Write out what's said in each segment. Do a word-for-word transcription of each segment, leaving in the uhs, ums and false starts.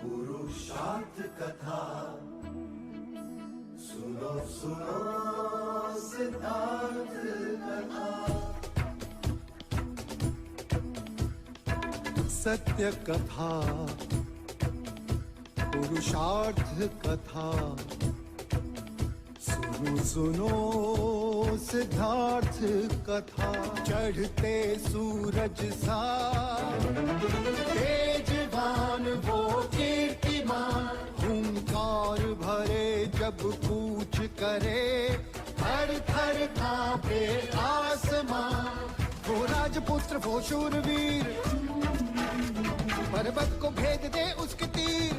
पुरुषार्थ कथा। सुनो सुनो सिद्धार्थ कथा। सत्य कथा, पुरुषार्थ कथा। सुनो सुनो सिद्धार्थ कथा। चढ़ते सूरज सा तेजवान वो कीर्तिमान। हुंकार भरे जब कूच करे, थर थर कांपे आसमां। वो राजपुत्र वो शूरवीर, पर्वत को भेद दे उसके तीर।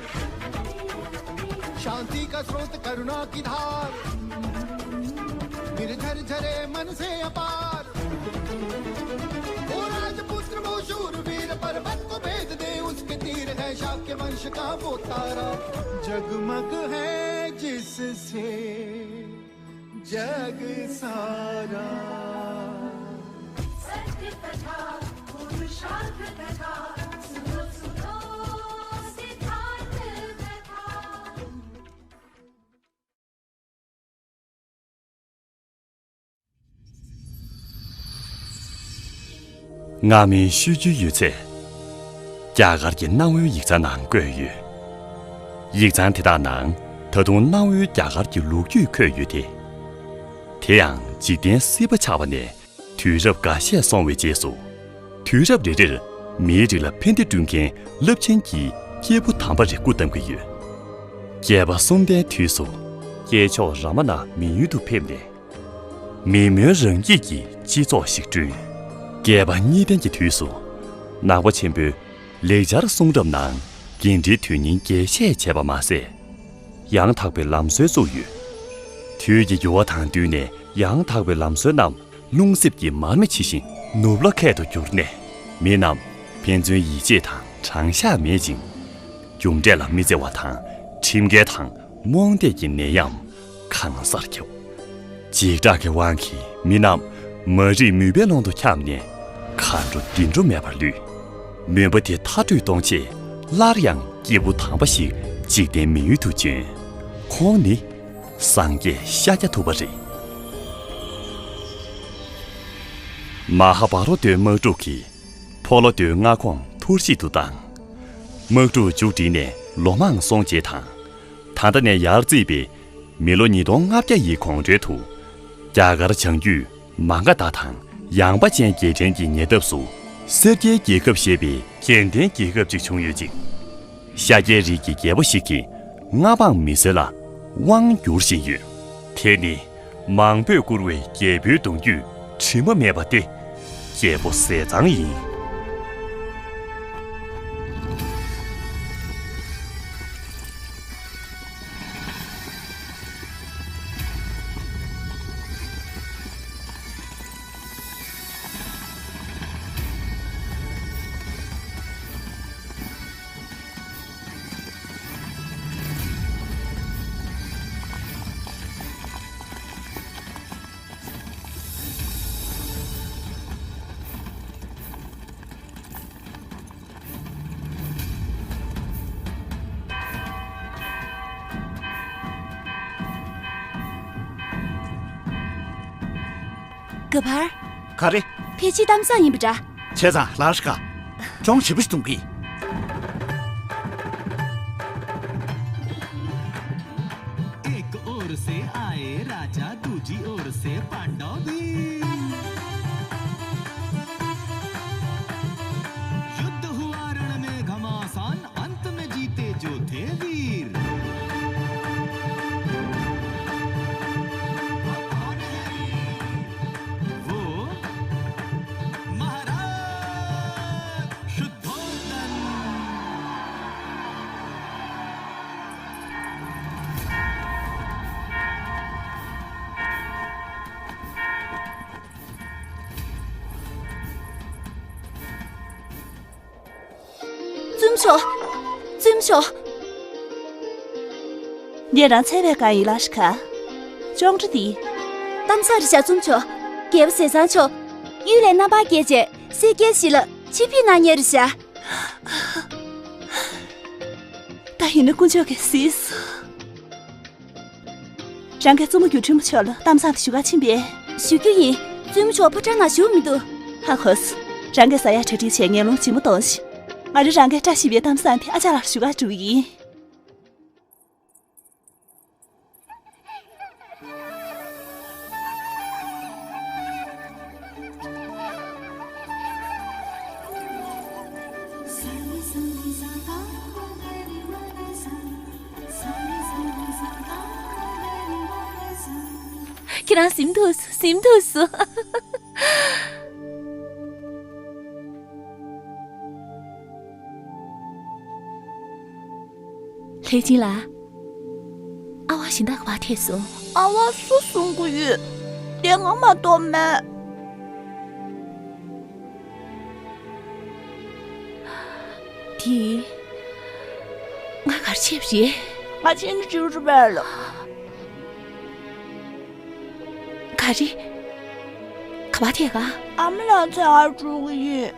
शांति का स्रोत करुणा की धार, निर्झर झरे मन से अपार। वो राजपुत्र वो शूरवीर, पर्वत को भेद दे उसके तीर। है शाक्य वंश का वो तारा, जगमग है जिससे जग सारा। सत्य कथा, पुरुषार्थ कथा, सुनो सुनो सिद्धार्थ कथा। སྔ་མའི་ཤུལ་རྒྱུན་ཡོད་ཚད། རྒྱ་གར་གྱི་གནའ་བོའི་ཡིག་ཚང་ནང་བཀོད་ཡོད། ཡིག་ཚང་དེ་དག་ནང་ད་དུང་གནའ་བོའི་རྒྱ་གར་གྱི་ལོ་རྒྱུས་འཁོད་ཡོད་དེ། དེ་ཡང་འཇིག་རྟེན་སྲིད་པ་ཆགས་པ་ནས་དུས་རབས་འགའ་ཤས་སོང་བའི་རྗེས་སུ། དུས་རབས་རེ་རེར་མིའི་རིགས་ལ་ཕན་བདེ་བསྐྲུན་མཁན་རླབས་ཆེན་གྱི་སྐྱེས་བུ་དམ་པ་རེ་སྐུ་བལྟམས་ཀྱི་ཡོད། བསྐལ་པ་གསུམ་པའི་དུས་སུ། སྐྱེས་མཆོག་རཱ་མ་ན་མི་ཡུལ་དུ་ཕེབས་ནས། མི་མོས་རང་སྐྱིད་ཀྱི་སྤྱི་ཚོགས་ཤིག་བསྐྲུན། བསྐལ་པ་གཉིས་ལྡན་གྱི་དུས་སུ། ནང་པ་ཆེན་པོས་ལེགས་སྦྱར་གསུང་རབ་ནང་འགན་འཁྲིའི་དོན་སྙིང་རྒྱས་བཤད་བྱས་པ་མ་ཟད། ཡང་དག་པའི་ལམ་སྲོལ་བཙུགས་ཡོད། དུས་ཀྱི་འགྱུར་བ་དང་བསྟུན་ནས་ཡང་དག་པའི་ལམ་སྲོལ་རྣམས་རླུང་གསེབ་ཀྱི་མར་མེ་ཇི་བཞིན་ནུབ་ལ་ཁད་དུ་གྱུར་ནས། མི་རྣམས་ཕན་ཚུན་ཡིད་ཆེས་དང་དྲང་གཞག་མེད་ཅིང་། རྒྱུ་འབྲས་ལ་མི་བརྩེ་བ་དང་ཁྲིམས་འགལ་དང་རྨོངས་དད་ཀྱི་ནད་ཡམས་གང་སར་ཁྱབ། འཇིགས་སྐྲག་གི་དབང་གིས་མི་རྣམས་མ་རིག་མུན་པའི་ཀློང་དུ་འཁྱམས་ནས་གར་འགྲོ་འདི་འགྲོ་མེད་པར་ལུས། མུན་པ་དེ་མཐའ་སྐྲོད་གཏོང་ཆེད་སླར་ཡང་སྐྱེས་བུ་དམ་པ་ཞིག་འཇིག་རྟེན་མི་ཡུལ་དུ་བྱོན། ཁོང་ནི་སངས་རྒྱས་ཤཱཀྱ་ཐུབ་པ་རེད། མ་ཧཱ་བྷ་ར་ཏའི་དམག་འཁྲུག་གིས་ཕོ་ལོ་ཏའི་མངའ་ཁོངས་འཐོར་བཤིག་ཏུ་བཏང་། དམག་འཁྲུག་མཇུག་བསྒྲིལ་ནས་ལོ་མང་སོང་རྗེས་དང་། ད་ལྟ་ནས་ཡར་བརྩིས་པའི་མི་ལོ་ཉིས་སྟོང་ལྔ་བརྒྱ་ཡི་གོང་རོལ་དུ། རྒྱ་གར་བྱང་རྒྱུད་མ་ག་དྷ་དང་ཡངས་པ་ཅན་རྒྱལ་ཕྲན་གྱི་ཉེ་འདབས་སུ། སེར་སྐྱའི་རྒྱལ་ཁབ་ཞེས་པའི་གྱེན་ལྡན་རྒྱལ་ཁབ་ཅིག་བྱུང་ཡོད་ཅིང་། ཤཱཀྱའི་རིགས་ཀྱི་རྒྱལ་པོ་ཞིག་གིས་མངའ་འབངས་མི་སེར་ལ་དབང་བསྒྱུར་བཞིན་ཡོད། དེ་ནི་མང་པོས་བཀུར་བའི་རྒྱལ་པོའི་གདུང་རྒྱུད་དྲི་མ་མེད་པ་སྟེ། རྒྱལ་པོ་ཟས་གཙང་ཡིན། ག་བར། ག་རེ། ཕལ་ཆེར་གཏམ་བཟང་ཡིན་པ་འདྲ། བྱས་ཙང་ལར་ཤ་ཀ་ཅུང་ཞིབ་པོ་ཞིག་གཏོང་གི། एक ओर से आए राजा, दूजी ओर से पांडव भी। युद्ध हुआ रण में घमासान, अंत में जीते जो थे वीर। वो महाराज शुद्धोदन। བཙུན་མཆོག་བཙུན་མཆོག་ངས་རང་འཚོལ་བའི་སྒང་ཡིན་ལགས་ཤི་ཁ། ཅོང་ཁྲ་འདི། གཏམ་བཟང་རེད་ཤག་བཙུན་མཆོག་རྒྱལ་པོ་ཟས་གཙང་མཆོག་གཡུལ་ལས་རྣམ་པར་རྒྱལ་བྱས་སེར་སྐྱའི་གཞིས་ལ་ཆིབས་ཕིའི་གནང་མཁན་རེད་ཤག་ད་ཡིན་ན་དཀོན་མཆོག་གིས་གཟིགས་སོང་། རང་གིས་བཙུན་མོ་སྒྱུ་འཕྲུལ་མ་མཆོག་ལ་གཏམ་བཟང་དེ་ཞུ་གར་ཕྱིན་པས། ཞུ་རྒྱུ་ཡིན། བཙུན་མོ་མཆོག་ཕོ་བྲང་ནང་བཞུགས་མི་འདུག་ཧ་གོ་སོང་། རང་གིས་ཟ་ཡག་གྲ་སྒྲིག་བྱས་ངན་སློང་ལྗིད་མོ་གཏོང་ཞིག་ང་རང་རང་གིས་བཀྲ་ཤིས་པའི་གཏམ་བཟང་དེ་ཨ་ཅག་ལགས་ལ་ཞུ་གར་འགྲོ་གི་ཡིན། ཁྱེད་རང་ཟིན་ཐུབ་སོང་། ཟིན་ཐུབ་སོང་། ལྷས་སྦྱིན་ལགས། ཨ་ཝང་གཞན་དག་ག་པར་ཐལ་སོང་། ཨ་ཝང་སུ་བཟུང་གི་ཡོད། དེ་ང་མ་གཏོགས་མེད། དེ། ང་ག་རེ་བྱས་པ་རེད། ང་ཕྱིན་ན་འགྲིག་རེད་པས་ལགས། ག་རེ། ག་པར་ཐད་ག་ཨ་མ་ལགས་འཚོལ་གར་འགྲོ་གི་ཡིན།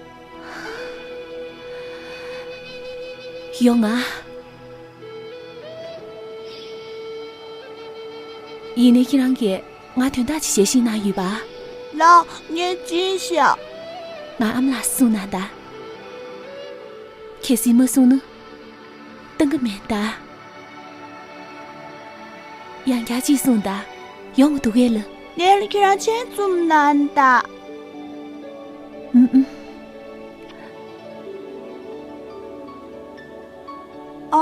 ཡོང་ང་། ཡིན་ནའི་ཁྱེད་རང་གིས་ང་དོན་དག་ཅིག་ཞལ་བཞེས་གནང་ཡོད་པ། ལགས། ངས་བྱས་ཤག་ང་ཨ་མ་ལགས་གསུངས་གནང་དང་། གལ་སྲིད་མ་གསུངས་ན། བཏང་གི་མེད་ད། ཡང་བསྐྱར་ཅིག་གསུངས་དང་། ཡོང་གི་འདུག་གས་ལགས། ལགས་ལགས། ཁྱེད་རང་མཆན་བཙུམ་གནང་དང་། ཨུམ་ཨུམ།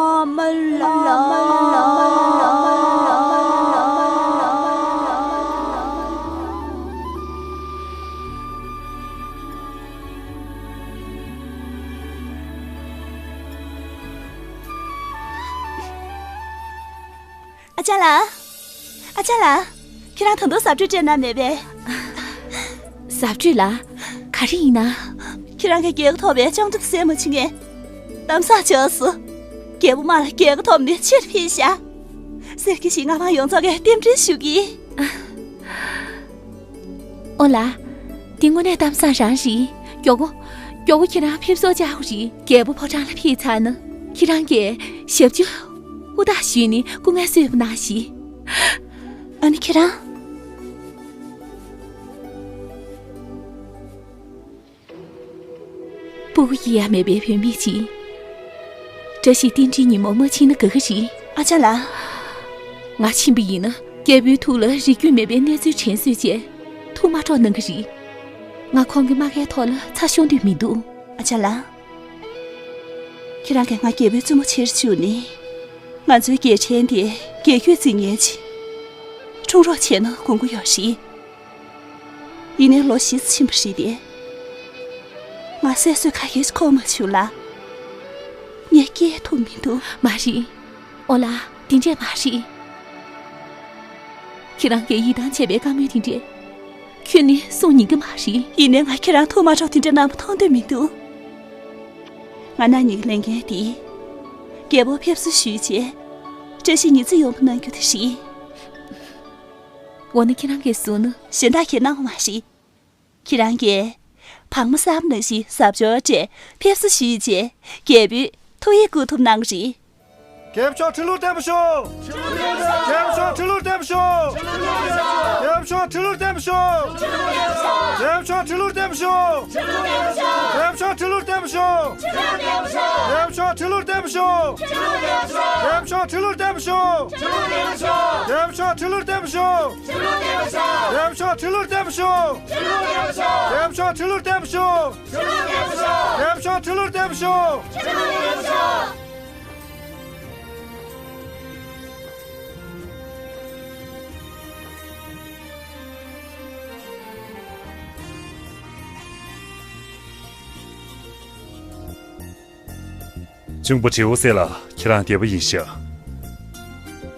ཨ་མ་ལགས། ཨ་ཅག་ལགས། ཨ་ཅག་ལགས། ཁྱེད་རང་ད་དུང་གཟབ་སྤྲོས་སྤྲད་གནང་མེད་པས། གཟབ་སྤྲོས་ལ། ག་རེ་ཡིན་ན། ཁྱེད་རང་གིས་རྒྱལ་ཁ་ཐོབ་པའི་ཅང་ཏུ་སེ་མ་ཕྱིན་ངས། གཏམ་བཟང་བྱུང་སོང་། རྒྱལ་པོ་དམག་ལ་རྒྱལ་ཁ་ཐོབ་ནས་ཕྱིར་ཕེབས་ཤག་གསེར་གྱི་ཞིང་ང་མང་ཡོངས་རྫོགས་ཀྱིས་རྟེན་འབྲེལ་ཞུ་གི། ཨོ་ལགས། འདི་དངོས་གནས་གཏམ་བཟང་རང་རེད། མགྱོགས་པོ། མགྱོགས་པོ་ཁྱེད་རང་ཕེབས་བསུ་བཅར་དགོས་རེད། རྒྱལ་པོ་ཕོ་བྲང་ལ་ཕེབས་ཚར་ན། ཁྱེད་རང་གིས་ཞབས་ཕྱི་ཧུར་ཐག་ཞུས་ནས་སྐུ་ངལ་གསོ་བ་གནང་ཞིག་ཨ་ནི་ཁྱེད་རང་། སྤུ་གུ་སྐྱེ་ཡ་མེད་པའི་བུད་མེད་ཅིག་བཀྲ་ཤིས་རྟེན་འབྲེལ་ཉིན་མོ་མ་ཕྱིན་ན་དགའ་གི་རེད། ཨ་ཅག་ལགས། ང་ཕྱིན་པ་ཡིན་ན་རྒྱལ་པོའི་ཐུགས་ལ་རིགས་རྒྱུད་མེད་པའི་གནས་ཚུལ་དྲན་གསོས་བྱས། ཐུགས་མ་འཕྲོག་གནང་གི་རེད། ང་ཁོང་གི་དམག་སྒར་ཐོག་ལ་ཚ་ཤོར་འདོད་མི་འདུག་ཨ་ཅག་ལགས། ཁྱེད་རང་གིས་ང་རྒྱལ་པོའི་བཙུན་མོ་ཕྱིར་བཅུག་ནས། ང་ཚོའི་རྒྱལ་ཕྲན་དེ་རྒྱལ་རྒྱུད་འཛིན་མཁན་ཅིག་འཁྲུངས་རོགས་བྱས་ན་དགོངས་ཀྱི་ཡོད་རེད། ཡིན་ནའི་ལོ་བཞི་ཙམ་ཕྱིན་པ་རེད་དེ། ང་གསར་གསོ་ག་གེ་ཞིག་ཁོམ་མ་བྱུང་ལ། ངས་སྐྱེལ་ཐུབ་མི་འདུག་མ་རེད། ཨོ་ལགས། དེ་འདྲས་མ་རེད། ཁྱེད་རང་གིས་ཡིད་ཐང་ཆད་པའི་བཀའ་མོལ་དེ་འདྲས། ཁྱོན་ནས་གསུང་ཉན་གི་མ་རེད། ཡིན་ནའི་ང་ཁྱེད་རང་ཐུགས་མ་འཕྲོག་དེ་འདྲས་གནང་བ་མཐོང་འདོད་མི་འདུག་ང་རང་གཉིས་ཀྱི་ལས་འགན་དེ། རྒྱལ་པོར་ཕེབས་བསུ་ཞུས་རྗེས། བཀྲ་ཤིས་ཉི་ཚེ་ཡོང་བ་གནང་རྒྱུ་དེ་རེད། འོ་ན་ཁྱེད་རང་གིས་གསུངས་ན། གཞན་དག་གིས་གནང་བ་མ་རེད། ཁྱེད་རང་གིས། བག་མ་བསམ་ནང་བཞིན་གཟབ་མཆོར་སྤྲས་ཕེབས་བསུ་ཞུས་རྗེས། རྒྱལ་པོས་ཐུགས་ཡིད་འགུག་ཐུབ་གནང་གི་རེད། རྒྱལ་པོ་མཆོག་ཁྲི་ལོར་བརྟན་པར་ཤོག་རྒྱལ་པོ་མཆོག་ཁྲི་ལོར་བརྟན་པར་ཤོག་རྒྱལ་པོ་མཆོག་ཁྲི་ལོར་བརྟན་པར་ཤོག་རྒྱལ་པོ་མཆོག་ཁྲི་ལོར་བརྟན་པར་ཤོག་རྒྱལ་པོ་མཆོག་ཁྲི་ལོར་བརྟན་པར་ཤོག་རྒྱལ་པོ་མཆོག་ཁྲི་ལོར་བརྟན་པར་ཤོག་རྒྱལ་པོ་མཆོག་ཁྲི་ལོར་བརྟན་པར་ཤོག་རྒྱལ་པོ་མཆོག་ཁྲི་ལོར་བརྟན་པར་ཤོག་རྒྱལ་པོ་མཆོག་ཁྲི་ལོར་བརྟན་པར་ཤོག་རྒྱལ་པོ་མཆོག་ཁྲི་ལོར་བརྟན་པར་ཤོག་གཅུང་པོ་དྲེའུ་སེ་ལགས། ཁྱེད་རང་བདེ་པོ་ཡིན་ཤག་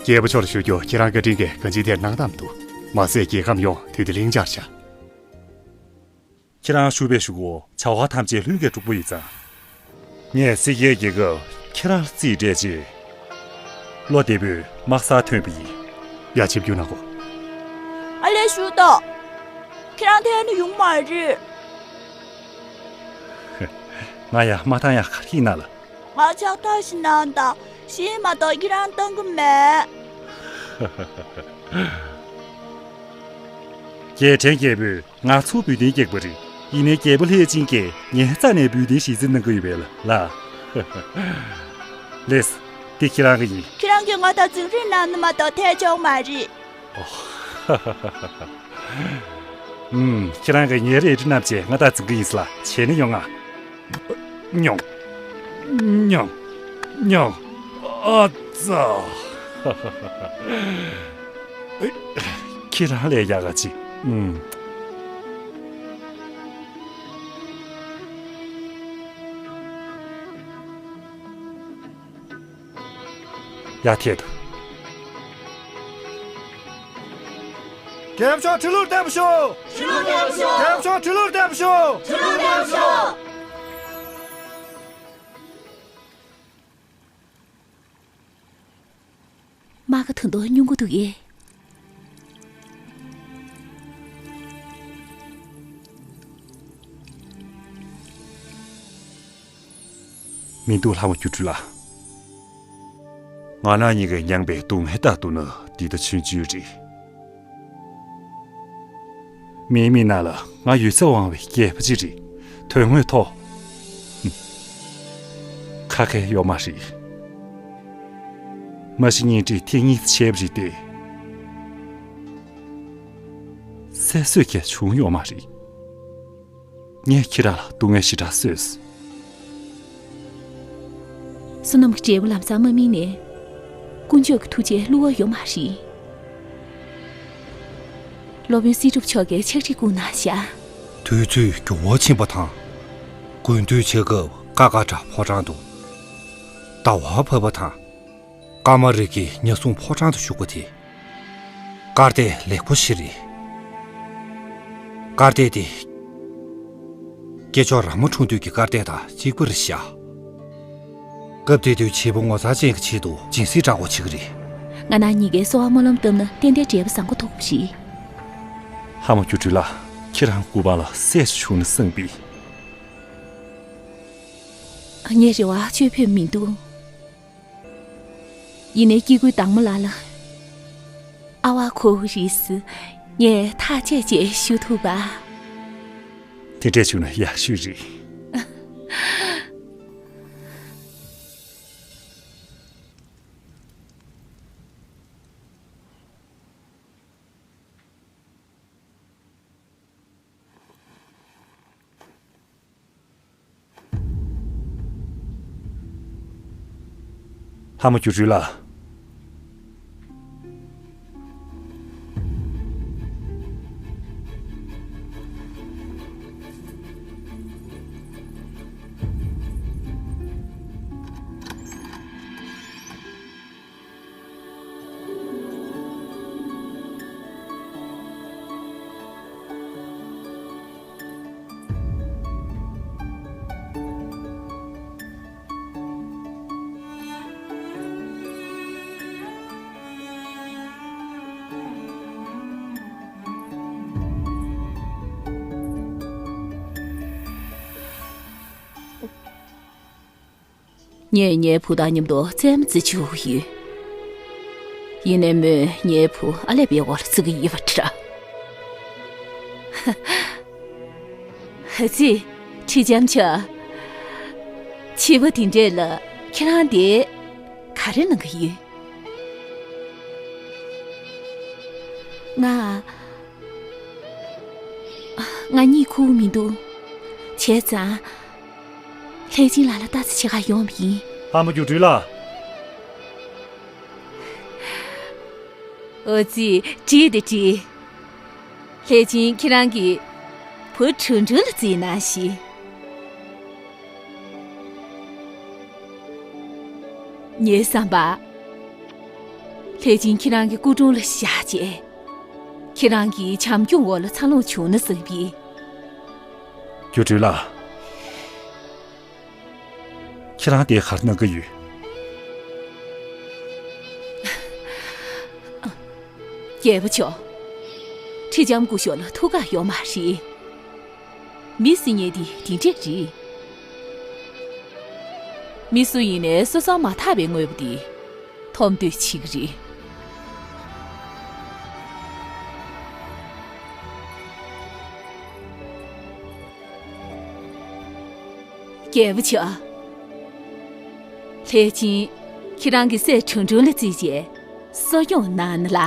རྒྱལ་པོ་མཆོག་ལ་ཞུ་རྒྱུ། ཁྱེད་རང་བཀའ་དྲིན་གྱིས་གང་ཅིའི་ཐད་གནང་སྟངས་མི་འདུག་མ་ཟད་རྒྱལ་ཁམས་ཡོངས་དུས་བདེ་ལྷིང་འཆར་ཤག་ཁྱེད་རང་བཞུགས་པའི་གཞུག་གུ་བྱ་བ་ཐམས་ཅད་ལྷུན་གྱིས་གྲུབ་པོ་ཡིན་ཙང་། ངས་སྲིད་རྒྱལ་རྒྱལ་ཁབ་ཁྱེད་རང་ལ་རྩིས་སྤྲད་རྗེས། བློ་བདེ་པོས་དམག་སར་ཐོན་པ་ཡིན། ཡར་ཆིབས་བསྒྱུར་གནང་གོ། ཨ་ལས་ཞུ་དང་། ཁྱེད་རང་ཐད་ནས་ཡོང་མ་རེད། ང་ཡ་མ་བཏང་ཡ་ག་རེ་ཡིན་ན་ལ། ང་ཕྱག་ཐག་ཞིག་གནང་དང་། ཤིང་མ་གཏོགས་ཁྱེད་རང་བཏང་གི་མེད། རྒྱལ་ཕྲན་རྒྱལ་པོས་ང་ཚོ་འབུལ་གཏན་བསྐྱལ་པ་རེད། ཡིན་ནའི་རྒྱལ་པོ་ལྷས་བྱིན་གྱིས་ངའི་རྩ་ནས་འབུལ་གཏན་གཞི་རྩ་གནང་གི་ཡོད་པས་ལ། ལགས་སེ། འདི་ཁྱེད་རང་གི་ཡིན། ཁྱེད་རང་གིས་མངའ་བདག་འཛིང་རེས་གནང་ན་མ་གཏོགས་ཐེ་ཆོག་མ་རེད། ཨུམ། ཁྱེད་རང་གིས་ངའི་རལ་གྲི་བསྣམས་བྱས་མངའ་བདག་འཛིང་གི་ཡིན་ཟེར་ལ། བྱས་ན་ཡོང་ང་། ཉོང་། ཉོང་། ཉོང་། ཨ་ཙ། ཁྱེད་རང་ལས་ཡག་ག་ཅིག་ཨུམ། ཡར་ཐད་དོ། རྒྱལ་པོ་མཆོག་ཁྲི་ལོར་བདེ་མོ་བཞུགས། ཁྲི་ལོར་བདེ་མོ་བཞུགས། རྒྱལ་པོ་མཆོག་ཁྲི་ལོར་བདེ་མོ་བཞུགས། ཁྲི་ལོར་བདེ་མོ་བཞུགས། རྨ་ཁ་ད་དུང་སྨྱུང་གི་འདུག་གས། མི་འདུག་ལྷ་མོ་སྒྱུ་འཕྲུལ་ལགས། ང་རང་གཉིས་ཀྱིས་མྱངས་པའི་སྡུག་བསྔལ་ལྟར་དུ་ནི་འདི་ལྟ་ཆུང་ཆུང་རེད། མིའི་མིག་ནང་ལ་ང་ཡོད་ཚད་དབང་བའི་རྒྱལ་པོ་ཅིག་རེད། དོན་དངོས་ཐོག་ཁ་ཁ་ཡོད་མ་རེད། མ་གཞི་གཉེན་སྒྲིག་ཐེངས་གཉིས་བྱས་པ་རེད་དེ། སད་སོས་ཀྱང་བྱུང་ཡོད་མ་རེད། ངས་ཁྱེད་རང་ལ་སྡུག་བསྔལ་ཞེ་དྲག་བཟོས། བསོད་ནམས་ཀྱི་འབྲས་བུ་ལམ་སང་མ་སྨིན་ནས། དཀོན་མཆོག་གི་ཐུགས་རྗེ་བསླུ་བ་ཡོད་མ་རེད། སློབ་དཔོན་སྲིད་སྒྲུབ་མཆོག་གིས་ཕྱག་བྲིས་བསྐུར་གནང་བཞག། དུས་ཚོད་འགྱུར་བ་ཕྱིན་པ་དང་། དགུན་དུས་ཆེ་སྐབས་ཀ་ཀ་བྲག་ཕོ་བྲང་དུ་ཟླ་བ་བབས་པ་དང་། ཀ་མ་རི་ཀའི་ཉ་སྲུང་ཕོ་བྲང་དུ་བཞུགས་པ་དེ། སྐར་ལྡན་ལེགས་པོ་ཞིག་རེད། སྐར་ལྡན་དེ། སྐྱེས་མཆོག་ར་མ་འཁྲུངས་དུས་ཀྱི་སྐར་ལྡན་དང་གཅིག་པ་རེད་ཤག། སྐབས་དེ་དུས་བྱིས་པ་ངོ་མཚར་ཅན་གྱི་ཆེད་དུ་སྦྱིན་སྲེག་འདྲ་པོ་བྱེད་ཀྱི་རེད། ང་རང་གཉིས་ཀས་གསོལ་བ་སྨོན་ལམ་བཏབ་ན་ཏན་ཏན་འབྲས་བུ་བཟང་པོ་ཐོབ་ཀྱི་རེད། ལྷ་མོ་སྒྱུ་འཕྲུལ་ལགས། ཁྱེད་རང་སྐུ་པར་ལ་སྲས་ཤིག་བྱུང་ན་བསམ་པས། ངའི་རེ་བ་བཅོས་ཕོད་མི་འདུག། ཡིན་ནའི་སྐྱེ་དགུའི་བདག་མོ་ལགས་ལ། ཨ་ཝ་ཁོ་བོ་རེད་ཟེར། ངས་ཐག་བཅད་བྱས་ཞུ་ཐུབ་པ། དེ་འདྲས་བྱུང་ན་ཡག་ཤོས་རེད། ལྷ་མོ་སྒྱུ་འཕྲུལ་ལགས། ངས་ངའི་བུ་དང་མཉམ་དུ་རྩེད་མོ་རྩེ་བཅུག་ཡོད། ཡིན་ནའི་མོས་ངའི་བུ་ཨ་ལས་པའི་འོག་ལ་བརྩི་གི་ཡོད་པ་འདྲ། ཧ་ཙི། ཁྲི་ལྕམ་མཆོག། བྱིས་པ་དེ་འདྲས་ལ་ཁྱེད་རང་དེ་ག་རེ་གནང་གི་ཡོད། ང་། ང་གཉིད་ཁུག་མི་འདུག། བྱས་ཙང་། ལྷས་སྦྱིན་ལགས་ལ་ལྟ་ཙམ་བྱེད་གར་ཡོང་བ་ཡིན། ལྷ་མོ་སྒྱུ་འཕྲུལ་ལགས། ཨོ་ཙི། བྲིས་ཏེ་བྲིས། ལྷས་སྦྱིན་ཁྱེད་རང་གི་བུ་ཁྲུང་ཁྲུང་ལ་བརྩིས་གནང་ཞིག། ངའི་བསམ་པར། ལྷས་སྦྱིན་ཁྱེད་རང་གི་སྐུ་དྲུང་ལ་བཞག་རྗེས། ཁྱེད་རང་གི་བྱམས་སྐྱོང་འོག་ལ་འཚར་ལོངས་བྱུང་ན་བསམ་གི། སྒྱུ་འཕྲུལ་ལགས། ཁྱེད་རང་དེ་གར་གནང་གི་ཡོད། རྒྱལ་པོ་མཆོག། ཁྲི་ལྕམ་སྐུ་ཞབས་ལ་ཐུགས་ཁག་ཡོད་མ་རེད། མི་ཟེར་མཁན་དེ་དེ་འདྲས་རེད། མི་སུ་ཡིན་ནའི་སོ་སོ་མ་ཐག་པའི་དངོས་པོ་འདི་ཐོབ་འདོད་བྱེད་ཀྱི་རེད། རྒྱལ་པོ་མཆོག་ལྷས་སྦྱིན། ཁྱེད་རང་གི་སྲས་ཁྲུང་ཁྲུང་ལ་བརྩིས་བྱས་གསོ་སྐྱོང་གནང་ན་ལ།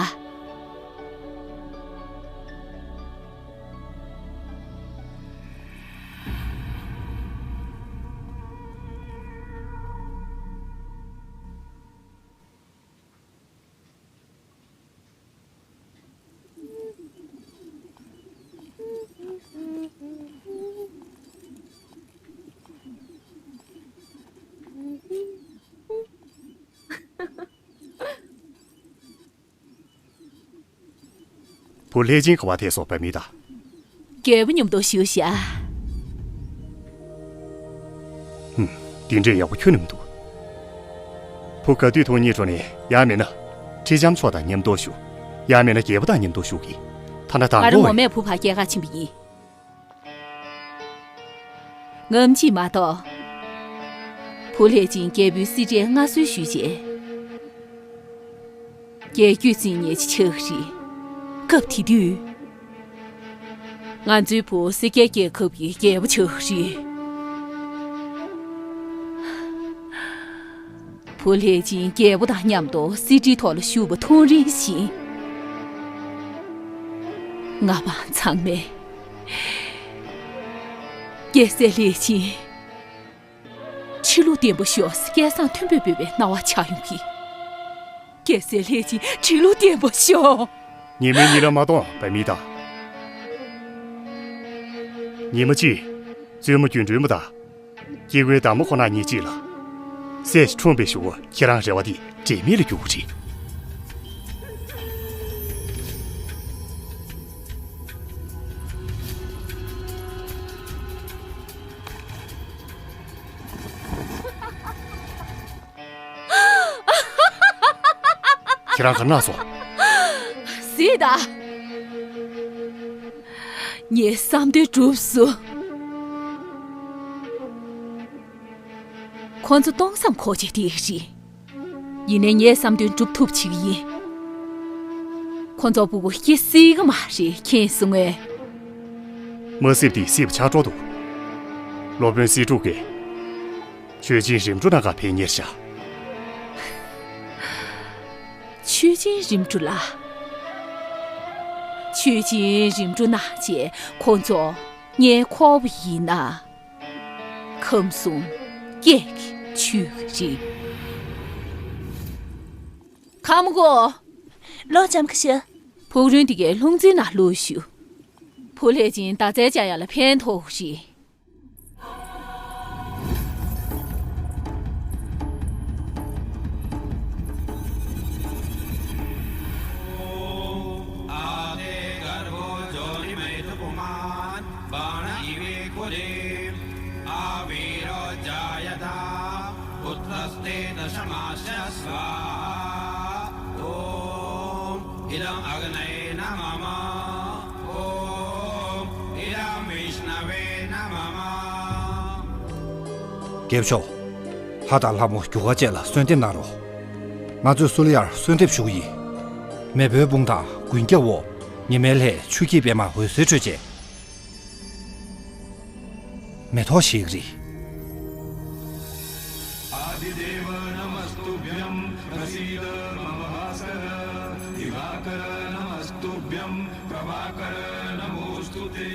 བུ་ལྷས་སྦྱིན་ག་པར་ཐལ་སོང་། བུ་མེད་ད། རྒྱལ་པོ་མཉམ་དུ་བཞུགས་ཤག་ཧུམ། འདི་འདྲའི་ཡག་པོ་ཁྱོན་ནས་མི་འདུག་བུ་ག་དུས་ཐུག་སྙིང་བྲོ་ནས། ཡང་མིན་ན་ཁྲི་ལྕམ་མཆོག་དང་མཉམ་དུ་བཞུགས། ཡང་མིན་ན་རྒྱལ་པོ་དང་མཉམ་དུ་བཞུགས་ཀྱི། ད་ལྟ་དང་པོ་ངོ་མས་བུ་ཕར་སྐྱེལ་གར་ཕྱིན་པ་ཡིན། ངམ་གཅིག་མ་གཏོགས། བུ་ལྷས་སྦྱིན་རྒྱལ་པོའི་གསེར་ཁྲིར་མངའ་གསོལ་ཞུས་རྗེས། རྒྱལ་རྒྱུད་འཛིན་མཁན་ཅིག་ཆགས་ཀྱི་རེད། སྐབས་དེ་དུས། ང་ཚོའི་བུ་སེར་སྐྱའི་རྒྱལ་ཁབ་ཀྱི་རྒྱལ་པོ་ཆགས་ཀྱི་རེད། བུ་ལྷས་སྦྱིན་རྒྱལ་པོ་དང་མཉམ་དུ་གསེར་ཁྲིའི་ཐོག་ལ་བཞུགས་པ་མཐོང་རིམ་བཞིན། ང་དང་ཚང་མས་རྒྱལ་སྲས་ལྷས་སྦྱིན་ཁྲི་ལོ་བརྟན་པོ་ཤོག་སྐལ་བཟང་མཐོན་པོས་འབོད་པའི་སྣང་བ་འཆར་ཡོང་གི། རྒྱལ་སྲས་ལྷས་སྦྱིན་ཁྲི་ལོ་བརྟན་པོ་ཤོག་ཉི་མའི་གཉིད་ལམ་མ་གཏོང་། བུ་མེད་ད། ཉི་མ་གཅིག་བཙུན་མོ་སྒྱུ་འཕྲུལ་མ་དང་། སྐྱེ་དགུའི་བདག་མོ་ཁོ་ན་གཉིས་གཅིག་ལ་སྲས་ཤིག་འཁྲུངས་པའི་གཞུག་གུ། ཁྱེད་རང་རེ་བ་འདི་འབྲས་མེད་ལ་འགྱུར་གྱི་རེད། ཁྱེད་རང་ག་ན་སོང་། གཟིགས་དང་། ངའི་བསམ་དོན་འགྲུབ་སོང་། ཁོ་ཚོ་སྟོང་བསམ་ཁོག་ཆེ་དེ་རེད། ཡིན་ནའི་ངའི་བསམ་དོན་འགྲུབ་ཐུབ་བྱེད་ཀྱི་ཡིན། ཁོ་ཚོ་སྤུ་གུ་སྐྱེ་སྲིད་ཀྱི་མ་རེད། མཁྱེན་སོང་ངས། མ་སྲིད་དེ་སྲིད་པ་ཆགས་འགྲོ་འདུག་སློབ་དཔོན་སེ་འབྲུག་གིས་མཆོད་སྦྱིན་རིམ་གྲོ་གནང་གར་ཕེབས་ཉེར་བཞག་མཆོད་སྦྱིན་རིམ་གྲོ་ལ། མཆོད་སྦྱིན་རིམ་གྲོ་གནང་རྗེས་ཁོ་ཚོ་ངའི་ཁོག་པ་ཡིན་ན། ཁམས་གསུམ་སྐད་ཀྱིས་ཆོད་ཀྱི་རེད། ཁ་མོ་གོ་ལོ་ལྕམ་ཁ་ཤ། ཕུག་རོན་དེ་གའི་ལྷུང་བཙན་ནང་བླུགས་ཞུ། བུ་ལྷས་སྦྱིན་ཟླ་ཚེ་ཅ་ཡ་ལ་ཕན་ཐོགས་ཤིག ॐ आते गर्भो जोनिमैथुपुमान् बाण इवेखुदे आविरोज्जायथा पुत्रस्ते दशमास्यस्व। ॐ इदम् अग्नये न मम। ॐ इदं विष्णवे न मम। རྒྱལ་པོ་མཆོག་ལྷ་དང་ལྷ་མོ་རྒྱུ་སྐར་བཅས་ལ་གསོལ་འདེབས་གནང་རོགས། ང་ཚོས་སུ་ལི་ཡར་གསོལ་འདེབས་ཞུ་གི་ཡིན། མེས་པོའི་དཔུང་དང་མགོན་སྐྱབས་འོག་ཉི་མའི་ལྷས་ཆུ་སྐྱེས་པད་མ་འོད་ཟེར་འཕྲོས་རྗེས། མེ་ཏོག་བཞད་ཀྱི་རེད། आदिदेव नमस्तुभ्यं प्रसीद मम भास्कर। दिवाकर नमस्तुभ्यं प्रभाकर नमोऽस्तु ते।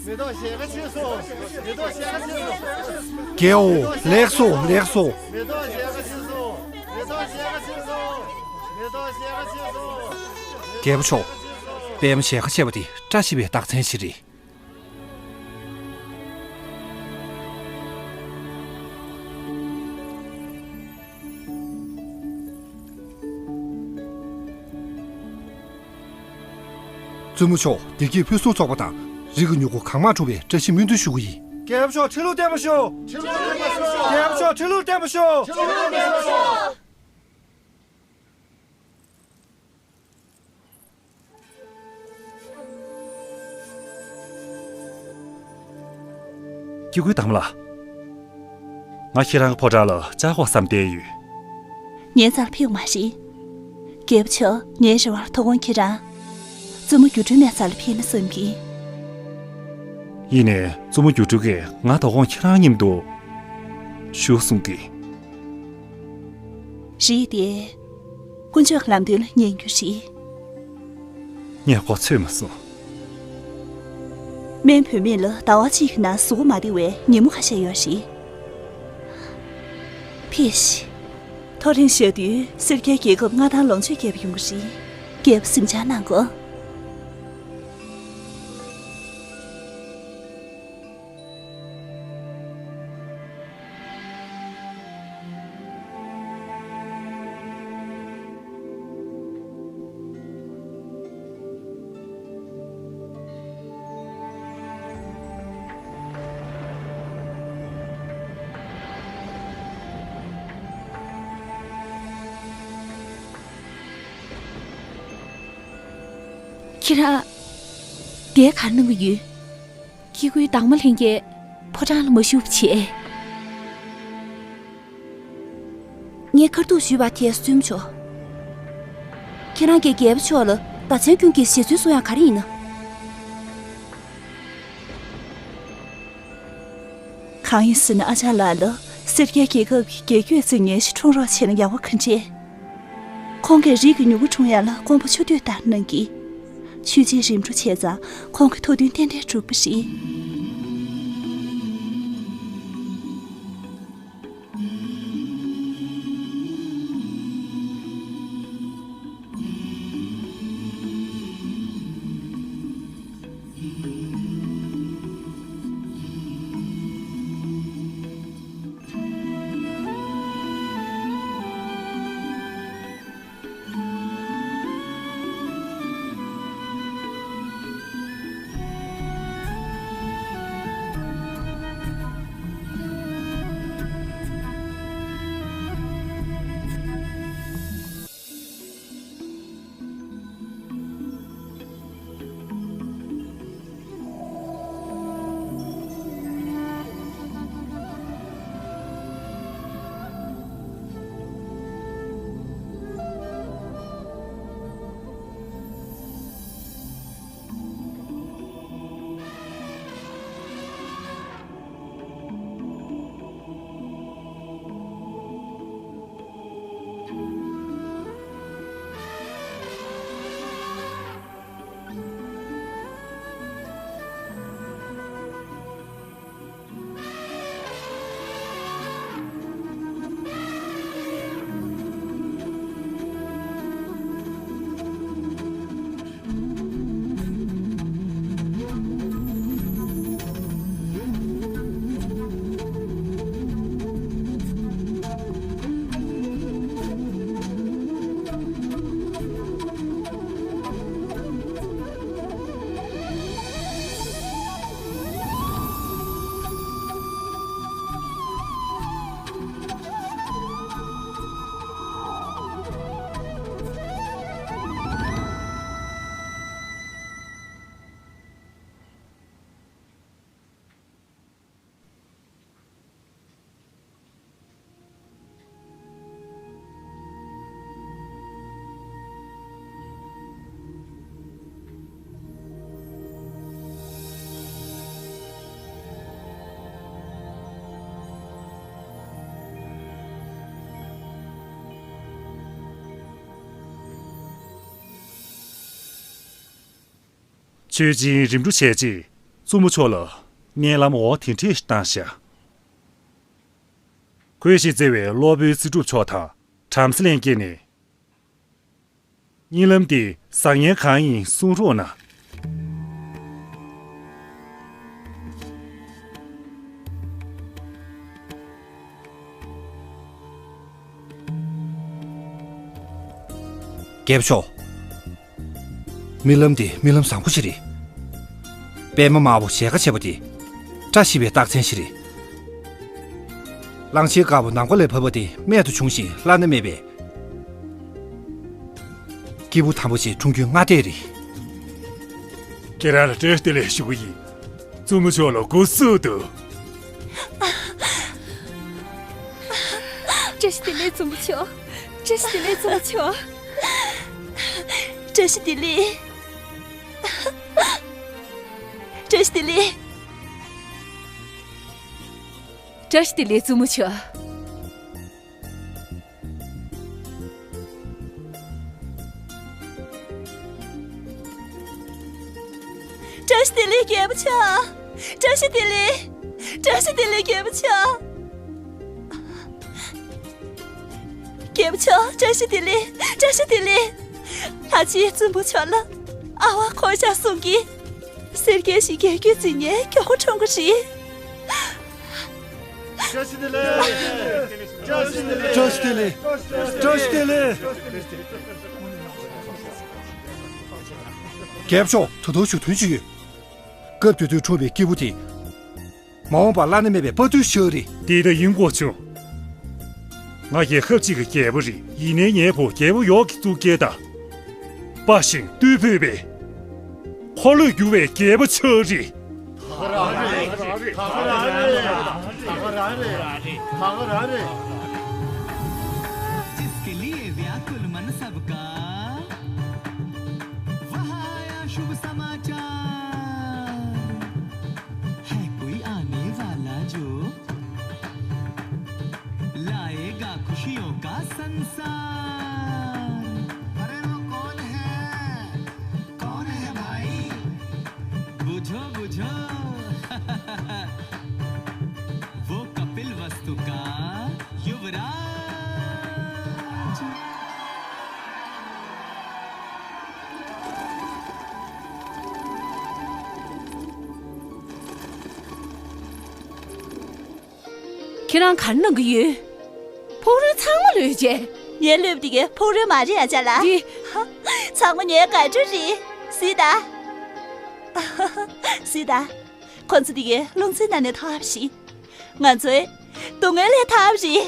མེ་ཏོག་ཞལ་ཁ་ཕྱེས་སོང་། མེ་ཏོག་ཞལ་ཁ་ཕྱེས་སོང་། རྒྱལ་བོ་ལེགས་སོ་ལེགས་སོ། མེ་ཏོག་ཞལ་ཁ་ཕྱེས་སོང་། མེ་ཏོག་ཞལ་ཁ་ཕྱེས་སོང་། མེ་ཏོག་ཞལ་ཁ་ཕྱེས་སོང་། རྒྱལ་པོ་མཆོག་པད་མ་ཞལ་ཁ་ཕྱེས་པ་དེ་བཀྲ་ཤིས་པའི་རྟགས་མཚན་ཞིག་རེད། བཙུན་མོ་མཆོག་བདེ་སྐྱིད་ཕུན་སུམ་ཚོགས་པ་དང་རིགས་ཀྱི་མྱུ་གུ་གང་མང་འཁྲུངས་པའི་བཀྲ་ཤིས་སྨོན་འདུན་ཞུ་གི་ཡིན། རྒྱལ་པོ་མཆོག་ཁྲི་ལོར་བརྟན་པར་ཤོག་རྒྱལ་པོ་མཆོག་ཁྲི་ལོར་བརྟན་པར་ཤོག་སྐྱེ་དགུའི་དམ་ལ། ང་ཁྱེད་རང་གི་ཕོ་བྲང་ལ་བཅར་དགོས་བསམ་བསྡད་ཡོད། ངའི་རྩར་ཕེབས་མ་རེད། རྒྱལ་པོ་མཆོག་ངའི་རེ་བར་དོ་དགོང་ཁྱེད་རང་། བཙུན་མོ་སྒྱུ་འཕྲུལ་མའི་རྩ་ལ་ཕེབས་ན་བསམ་གི། ཡིན་ནའི་བཙུན་མོ་སྒྱུ་འཕྲུལ་གྱིས་ང་དོ་དགོང་ཁྱེད་རང་མཉམ་དུ་བཞུགས་གསུང་གི། རེད་དེ། དཀོན་མཆོག་ལམ་སྟོན་ལ་ཉན་རྒྱུ་རེད། ངས་ཁོ་ཚོད་མ་སོང་། སྨན་བུད་མེད་ལ་ཟླ་བ་གཅིག་གི་ནང་གཟུགས་པོ་མ་བདེ་བའི་ཉིན་མོ་ཁ་ཤས་ཡོད་རེད། ཕེབས་ཤིག་མཐོ་རིམ་ཞག་དུས་སེར་སྐྱའི་རྒྱལ་ཁབ་མངའ་ཐང་ལོངས་སྤྱོད་རྒྱས་པ་ཡོང་གི་རེད། རྒྱལ་པོ་གཟིམ་འཇག་གནང་གོ། ཁྱེད་རང་། འདིར་ག་རེ་གནང་གི་ཡོད། སྐྱེ་དགུའི་དྭངས་མ་ལྷན་རྒྱས་ཕོ་བྲང་ལ་མ་བཞུགས་པ་བྱས། ངས་ཁ་ཐུག་ཞུས་པ་དེ་བཙུན་མོ་མཆོག་ཁྱེད་རང་གིས་རྒྱལ་པོ་མཆོག་ལ་བརྡ་མཚོན་ཀུན་གྱི་བཞེད་སྲོལ་སྲུང་ཡག་ག་རེ་ཡིན་ན། གང་ཡིན་ཟེར་ན། ཨ་ཅག་ལགས་ལ་སེར་སྐྱའི་རྒྱལ་ཁབ་ཀྱི་རྒྱལ་རྒྱུད་བརྩི་མཁན་ཞིག་འཁྲུངས་རོགས་བྱས་ན་ཡག་པོ་ག་འདྲས། ཁོང་གིས་རིགས་ཀྱི་མྱུ་གུ་འཁྲུངས་ཡག་ལ་དཀོན་པོ་མཆོད་བསྟོད་བཏང་གནང་གི། ཆོས་བྱེད་རིམ་གྲོ་བྱས་ཙང་ཁོང་གི་ཐུགས་འདུན་ཏན་ཏན་འགྲུབ་པ་རེད། ཆོས་སྦྱིན་རིམ་གྲོ་བྱས་རྗེས་བཙུན་མོ་མཆོག་ལ་མནལ་ལམ་འོ་དེ་འདྲས་བཏང་བཞག་ཁོས་ཤིང་བརྩེ་བའི་སློབ་དཔོན་ཚེ་སྒྲུབ་མཆོག་དང་བྲམ་ཟེ་ལྷན་རྒྱས་ནས། གཉིད་ལམ་འདི་བཟང་ངན་གང་ཡིན་གསུང་རོགས་གནང་། རྒྱལ་པོ་མཆོག་རྨི་ལམ་དེ་རྨི་ལམ་བཟང་པོ་ཞིག་རེད། པད་མ་དམར་པོ་ཞལ་ཁ་ཕྱེ་བ་དེ་བཀྲ་ཤིས་པའི་རྟགས་མཚན་ཞིག་རེད། གླང་ཆེན་དཀར་པོ་ནམ་མཁའ་ལས་བབས་པ་དེ་རྨད་དུ་བྱུང་ཞིང་བླ་ན་མེད་པའི་སྐྱེས་བུ་དམ་པ་ཞིག་འཁྲུངས་རྒྱུའི་སྔ་ལྟས་རེད། ཁྱེད་རང་ལ་བཀྲ་ཤིས་བདེ་ལེགས་ཞུ་གི་ཡིན། བཙུན་མོ་མཆོག་ལ་སྒོ་བསུ་འདུག་བཀྲ་ཤིས་བདེ་ལེགས་བཙུན་མོ་མཆོག་བཀྲ་ཤིས་བདེ་ལེགས་བཙུན་མོ་མཆོག་བཀྲ་ཤིས་བདེ་ལེགས། བཀྲ་ཤིས་བདེ་ལེགས། བཀྲ་ཤིས་བདེ་ལེགས་བཙུན་མོ་མཆོག་བཀྲ་ཤིས་བདེ་ལེགས་རྒྱལ་པོ་མཆོག་བཀྲ་ཤིས་བདེ་ལེགས། བཀྲ་ཤིས་བདེ་ལེགས་རྒྱལ་པོ་མཆོག་རྒྱལ་པོ་མཆོག་བཀྲ་ཤིས་བདེ་ལེགས། བཀྲ་ཤིས་བདེ་ལེགས། ལྷ་རྗེ་བཙུན་མོ་མཆོག་ལ་ཨ་བ་འཁོར་བཞག་གསུང་གི། སེར་སྐྱའི་ཞིག་རྒྱལ་རྒྱུད་འཛིན་ནས་མགྱོགས་པོ་འཁྲུངས་གི་རེད། བཀྲ་ཤིས་བདེ་ལེགས། བཀྲ་ཤིས་བདེ་ལེགས། བཀྲ་ཤིས་བདེ་ལེགས། རྒྱལ་པོ་མཆོག་ད་དུང་ཞུ་དོན་ཅིག་ཡོད། སྐབས་དེ་དུས་འཁྲུངས་པའི་སྐྱེས་བུ་དེ། མ་འོངས་པར་བླ་ན་མེད་པའི་དཔའ་རྟུལ་ཞིག་རེད། དེ་ལྟ་ཡིན་གོ་བྱུང་། ང་རྒྱལ་ཁབ་ཅིག་གི་རྒྱལ་པོ་རེད། ཡིན་ནའི་ངའི་བུ་རྒྱལ་པོ་ཡོག་གི་གཙུག་རྒྱན་དང་། དཔའ་ཞིང་རྟུལ་ཕོད་པའི་འཁོར་ལོས་སྒྱུར་བའི་རྒྱལ་པོ་ཆགས་རེད། ད་ག་རང་རེད། ད་ག་རང་རེད། ད་ག་རང་རེད། ད་ག་རང་རེད། जिसके लिए व्याकुल मन सबका, वह आया शुभ समाचार। है कोई आने वाला जो लाएगा खुशियों का संसार। अरे वो कौन है? कौन है भाई? बुझो बुझो। वो कपिल वस्तु का युवराज। ཁྱེད་རང་ག་རེ་གནང་གི་ཡོད། ཕུག་རོན་ཚང་མ་ལོས་བྱས། ངའི་ལུས་འདི་གའི་ཕུག་རོན་མ་རེད་ཨ་ཅག་ལགས། འདི། ཚང་མ་ངའི་དགའ་སྤྲོ་རེད། གཟིགས་དང་། གཟིགས་དང་། ཁོ་ཚོ་འདི་གའི་རླུང་འཚུབ་ནང་ནས་ཐར་བ་རེད། ང་ཚོའི་སྡུག་བསྔལ་ལས་ཐར་བ་རེད།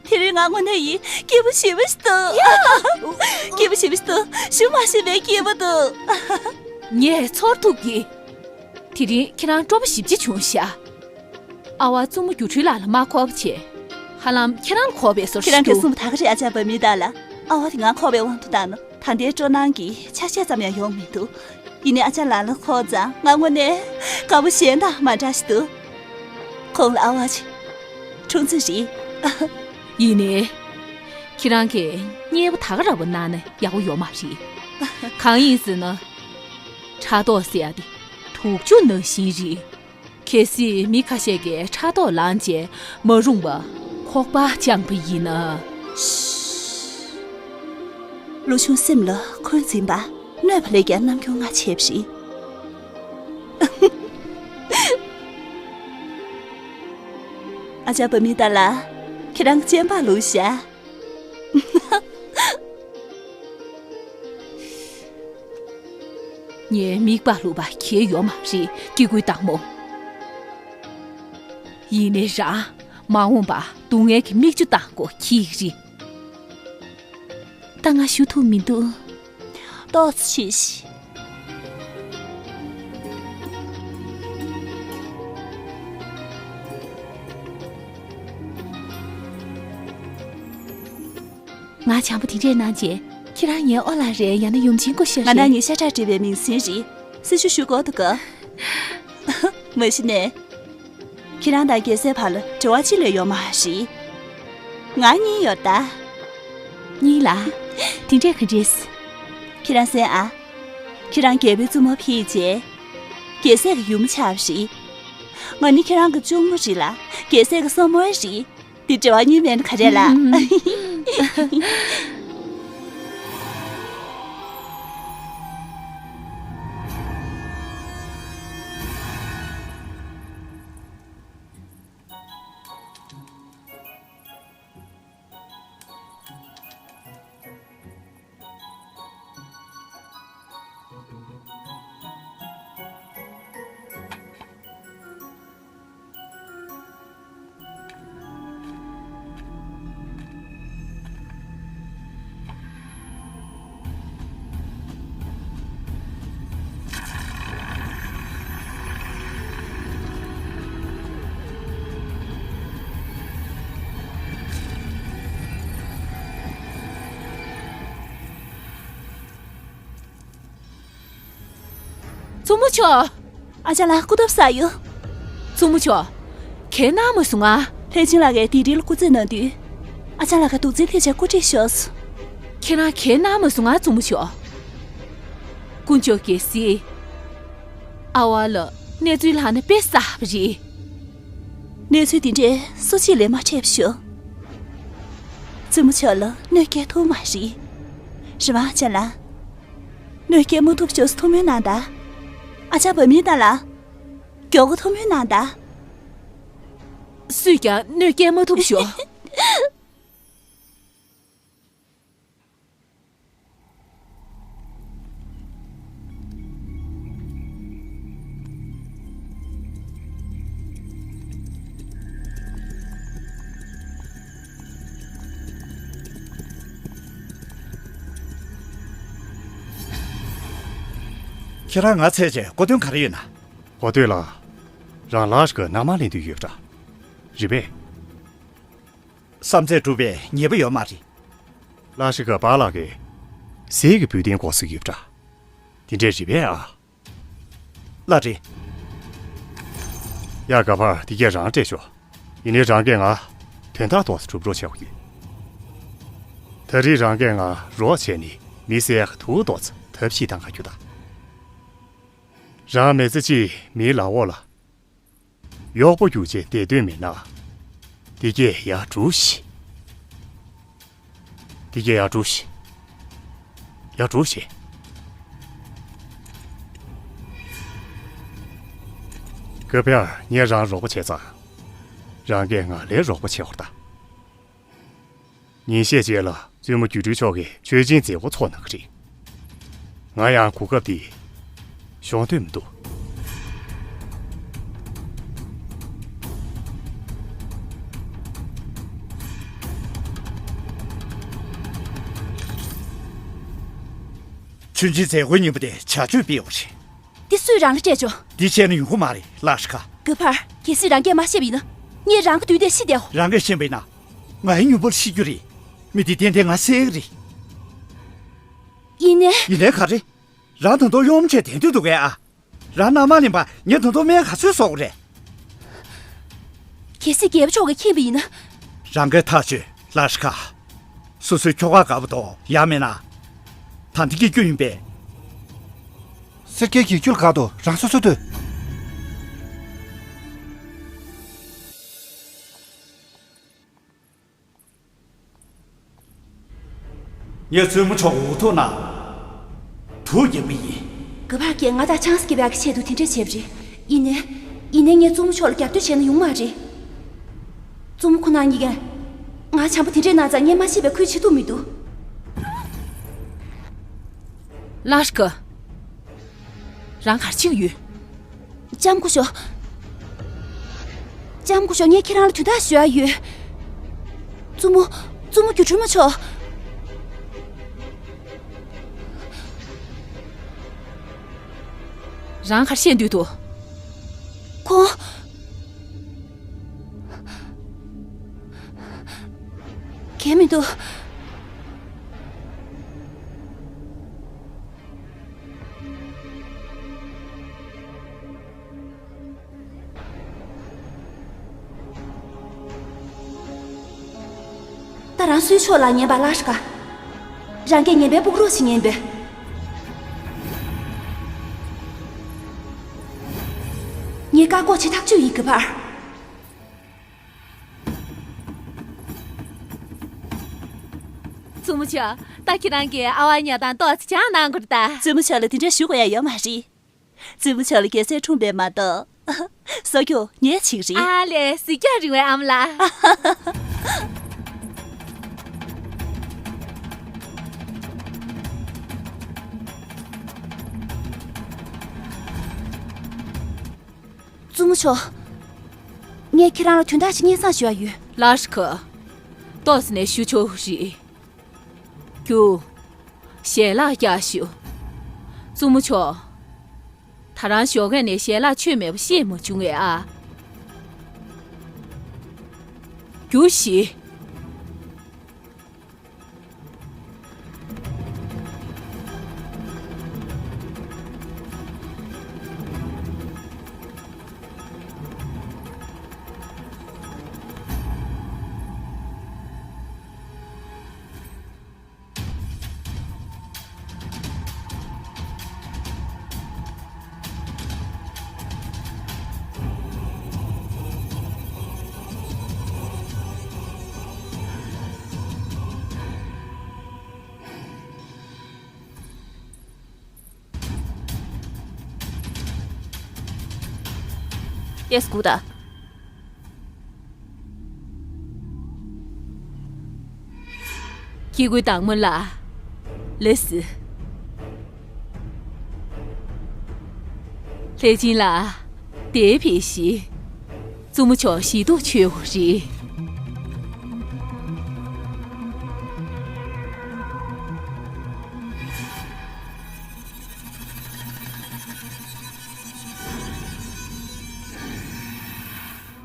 དེ་རིང་ང་དངོས་གནས་ཡིན་སྐྱིད་པོ་ཞེ་པོ་ཞིག་འདུག་སྐྱིད་པོ་ཞེ་པོ་ཞིག་འདུག་ཞུ་མ་ཤེས་པའི་སྐྱིད་པོ་འདུག་ངས་ཚོར་ཐུབ་ཀྱི། དེ་རིང་ཁྱེད་རང་སྤྲོ་པོ་ཞེ་པོ་ཅིག་བྱུང་ཤག་ཨ་བ་བཙུན་མོ་སྒྱུ་འཕྲུལ་ལགས་ལ་མ་འཁོར་བ་བྱས། ཧ་ལམ་ཁྱེད་རང་ལ་འཁོར་བའི་བཟོ་ཁྱེད་རང་གིས་འདུག་གསུངས་པ་ད་ག་རེད་ཨ་ཅག་བ་མི་དག་ལ། ཨ་བ་དེ་ང་འཁོར་བའི་དབང་དུ་བཏང་ན་ད་ལྟའི་སྤྲོ་སྣང་གི་ཆ་ཤས་ཙམ་ཡང་ཡོང་མི་འདུག་ཡིན་ནའི་ཨ་ཅག་ལགས་ལ་འཁོར་ཙང་ང་དངོས་གནས་དགའ་པོ་གཞན་དང་མ་འདྲ་ཞིག་འདུག་ཁོང་ལ་ཨ་བ་ཅིག་འཁྲུངས་ཚུལ་རེད། ཡིན་ནའི། ཁྱེད་རང་གིས་མཉེས་པོ་ད་ག་རང་པོ་གནང་ན་ཡག་པོ་ཡོད་མ་རེད། གང་ཡིན་ཟེར་ན། ཕྲག་དོག་ཟེར་ཡ་དེ་དུག་ཆུ་ནང་བཞིན་རེད། གལ་སྲིད་མི་ཁ་ཤས་ཀྱིས་ཕྲག་དོག་ལངས་བྱས་མ་རུངས་པ་ཁོག་པ་བཅངས་པ་ཡིན་ན། ལོ་ཆུང་སེམས་ལ་འཁོན་འཛིན་པ་གནོད་པ་ལས་ཀྱང་རྣམ་འགྱུར་ང་ཆེ་བ་རེད། ཨ་ཅག་བ་མི་དག་ལ། ཁྱེད་རང་གི་སྤྱན་པག་ལུག་ཤ། ངའི་མིག་པགས་ལུག་པ་གལ་ཡོད་མ་རེད་སྐྱེ་དགུའི་སྟག་མོ། ཡིན་ནའི་རང་མ་འོངས་པ་སྡུག་བསྔལ་གྱི་མིག་ཆུ་བཏང་དགོས་ཀྱི་རེད། ད་ང་ཞུ་ཐུབ་མི་འདུག་ཏོག་ཙམ་བྱས་ཤིག་ང་བྱམས་པོ་དེ་འདྲས་གནང་རྗེས་ཁྱེད་རང་ངའི་ཨོ་ལགས་རེད་ཡང་ན་ཡུམ་ཆེན་སྐུ་ཞབས་རེད། ང་ནི་ཉི་ཤར་གྲགས་བྲིས་པའི་མིང་སྲིང་རེད། སྲི་ཞུ་ཞུ་དགོས་འདུག་ག་མ་གཞི་ནས། ཁྱེད་རང་དང་རྒྱལ་སྲས་བར་ལ་འབྲེལ་བ་གཅིག་ལས་ཡོད་མ་རེད། ང་གཉིས་ཡོད་ད། གཉིས་ལ། དེ་འདྲས་ག་འདྲས། ཁྱེད་རང་གསན་ཨ། ཁྱེད་རང་རྒྱལ་པོའི་བཙུན་མོ་ཕེབས་རྗེས། རྒྱལ་སྲས་ཀྱི་ཡུམ་ཆགས་པ་རེད། ང་ནི་ཁྱེད་རང་གི་གཅུང་མོ་རེད་ལ་རྒྱལ་སྲས་ཀྱི་སྲུ་མོ་རེད། འདི་འབྲེལ་བ་གཉིས་མེད་ན་ག་རེ་ལ། གཙོ་མོ་མཆོག་ཨ་ཅག་ལགས་སྐུ་ཐོབ་ཟ་ཡོད། གཙོ་མོ་མཆོག་གལ་གནང་མ་སོང་ང་། ལྷས་བྱུང་ལགས་ཀྱིས་དེ་རིང་ལ་སྐུ་རྩེད་གནང་དུས། ཨ་ཅག་ལགས་ཀྱི་དུག་རྫས་ཐེབས་ཆ་སྐུ་སྲིད་ཤོར་སོང་། ཁྱེད་རང་གལ་གནང་མ་སོང་ང་། གཙོ་མོ་མཆོག་དཀོན་མཆོག་གལ་སྲིད། ཨ་ཝ་ལ་གནས་ཚུལ་ལྷག་ན་དཔེ་བསགས་པ་རེད། གནས་ཚུལ་དེ་འདྲས་སུ་གཅིག་ལས་མ་འཕྲད་པ་ཞུ། གཙོ་མོ་མཆོག་ལ་གནོད་སྐྱེལ་ཐུབ་མ་རེད། རེད་བ་ཅན་ལགས། གནོད་སྐྱེལ་མ་ཐུབ་ཞོགས་ཐུགས་སྨོན་གནང་དང་། ཨ་ཅག་བ་མི་དང་ལ། མགྱོགས་པོ་ཐུགས་སྨོན་གནང་དང་། སུས་ཀྱང་གནོད་སྐྱེལ་མ་ཐུབ་ཞོག་ཁྱེད་རང་ང་འཚོལ་བྱས་གོ་དོན་ག་རེ་ཡོད་ན། གོ་དོན་ལ། རང་ལ་ཞིག་གི་མནའ་མ་ལེན་འདོད་ཡོད་པ་འདྲ། རེད་པས། བསམ་ཚད་གྲུབ་པའི་ཉེས་པ་ཡོད་མ་རེད། ལ་ཞིག་གི་པཱ་ལགས་ཀྱིས་ཟས་ཀྱི་འབུལ་རྟེན་དགོས་ས་ཡོད་པ་འདྲ། དེ་འདྲས་རེད་པས་ཨ། ལགས་རེད། ཡ་ག་པར་དེ་གས་རང་སྤྲད་ཤོག་ཡིན་ནའི་རང་གིས་ང་དོན་དག་ཏོག་ཙམ་སྒྲུབ་རོགས་བྱེད་དགོས་ཀྱི། ད་རེས་རང་གིས་ང་རོགས་བྱས་ནས་མི་བསད་ཡག་གི་དུག་ཏོག་ཙམ་ཐབས་ཤེས་བཏང་ག་རྒྱུ་ད། རང་མི་ཚེ་གཅིག་མིའི་ལག་འོག་ལ་གཡོག་པོ་རྒྱུག་བྱས་བསྡད་འདོད་མེད་ན། དེ་གས་ཡར་སྒྲུགས་ཤིག་དེ་གས་ཡར་སྒྲུགས་ཤིག་ཡར་སྒྲུགས་ཤིག་ག་པར་ངས་རང་རོགས་པ་བྱས་ཙང་། རང་གིས་ང་ལ་རོགས་པ་བྱེད་དགོས་རེད་ད། ཉིན་ཤས་རྗེས་ལ་བཙུན་མོ་སྒྱུ་འཕྲུལ་མཆོག་གིས་མཆོད་སྦྱིན་མཛད་སྒོ་ཚོགས་གནང་གི་རེད། ང་ཡང་གོ་སྐབས་འདི་ཤོང་འདོད་མི་འདུག་མཆོད་སྦྱིན་མཛད་སྒོའི་ཉིན་མོ་དེ་བྱ་སྤྱོད་སྤེལ་བ་རེད། འདི་སུས་རང་ལ་སྤྲད་བྱུང་། འདི་བྱས་ན་ཡོང་གི་མ་རེད་ལ་ཤི་ཁ། གུ་ཕར། གལ་སྲིད་རང་གིས་མ་བཤད་པ་ཡིན་ན། ངས་རང་གི་མདུན་དེར་ཤི་བསྡད་ཡོང་། རང་གིས་ཤེས་པ་ཡིན་ན། ང་ཡི་མྱུར་པོར་ཤི་རྒྱུ་རེད། མི་འདི་ཏན་ཏན་ང་བསད་ཀྱི་རེད། ཡིན་ནའི། ཡིན་ནའི་ག་རེ། རང་ད་དུང་གཡོག་མོ་བྱས་བསྡད་འདོད་འདུག་གས་ཨ། རང་མནའ་མ་ལེན་པར་ངས་ད་དུང་སྨན་ག་ཚོད་གསོག་དགོས་རེད། གལ་སྲིད་རྒྱལ་པོ་མཆོག་གིས་མཁྱེན་པ་ཡིན་ན། རང་གིས་ཐག་ཆོད་ལ་ཤི་ཁ། སོ་སོའི་ཁྱོ་ག་དགའ་པོ་འདུག་ཡང་མིན་ན། ད་འདི་གི་རྒྱུ་ཡིན་པས། སེར་སྐྱའི་གི་རྒྱུ་ལ་དགའ་འདུག་རང་སོ་སོ་ལྟོས། ངས་བཙུན་མོ་མཆོག་འུ་ཐུག་ན་དུག་རྒྱག་གི་ཡིན། གུ་ཕར་གྱིས་ང་དང་ཆང་ས་སྐྱེལ་བའི་ཆེད་དུ་དེ་འདྲས་བྱས་པ་རེད། ཡིན་ནའི། ཡིན་ནའི་ངས་བཙུན་མོ་མཆོག་ལ་རྒྱབ་སྐྱོར་བྱས་ན་ཡོང་མ་རེད། བཙུན་མོ་ཁོ་ན་གཉིས་ཀས་ང་བྱམས་པོ་དེ་འདྲས་གནང་ཙང་ངས་མ་ཤེས་པའི་ཁུལ་བྱེད་ཐུབ་མི་འདུག་ལགས་ཀ་རང་ག་རེ་བྱེད་ཀྱི་ཡོད། ལྕམ་སྐུ་ཞབས། ལྕམ་སྐུ་ཞབས། ངས་ཁྱེད་རང་ལ་དོན་དག་ཞུ་ཡ་ཡོད། བཙུན་མོ། བཙུན་མོ་སྒྱུ་འཕྲུལ་མ་མཆོག་རང་ག་རེ་བཤད་འདོད་འདུག་ཁོང་། གལ་མི་འདུག་ད་རང་སུའི་ཕྱོགས་ལ་ཉན་པ་ལ་ཤི་ཁ། རང་གིས་ཉན་པའི་ཕྲུ་གུ་རོགས་ཤིག་ཉན་པས། ངས་བཀག་འགོག་བྱེད་ཐག་ཆོད་ཡིན། གུ་ཕར། བཙུན་མོ་མཆོག་ད་ཁྱེད་རང་གིས་ཨ་བ་ཉ་དང་ཏོག་ཙམ་སྦྱངས་གནང་དགོས་རེད་ད། བཙུན་མོ་མཆོག་ལ་དེ་འདྲ་ཞུ་དགོས་ཡ་ཡོད་མ་རེད། བཙུན་མོ་མཆོག་ལ་རྒྱལ་སྲས་འཁྲུངས་པས་མ་གཏོགས། གསོ་སྐྱོང་ངས་བྱེད་ཀྱི་རེད། ཨ་ལས། གཟིགས་རྒྱག་རིང་བའི་ཨ་མ་ལགས། བཙུན་མོ་མཆོག་ངས་ཁྱེད་རང་ལ་དོན་དག་ཅིག་སྙན་སེང་ཞུ་བ་ཡོད། ལ་ཤི་ཁ། ཏོག་ཙམ་ནས་ཞུ་ཆོག་གི་རེད། རྒྱུགས། ཞལ་ལག་བཀྱག་ཞུ། བཙུན་མོ་མཆོག་ད་རང་ཞོགས་ཀས་ནས་ཞལ་ལག་མཆོད་མེད་པ་བཤད་མ་བྱུང་ངས་ཨ། རྒྱུགས་ཤིག་ཡས་སྐུ་དང་། སྐྱེ་དགུའི་བདག་མོ་ལ། ལེ་སི། ལྷས་བྱིན་ལགས། དེའི་ཕི་ཤི། བཙུན་མོ་མཆོག་ཞི་ཏུ་ཆོས་རེད།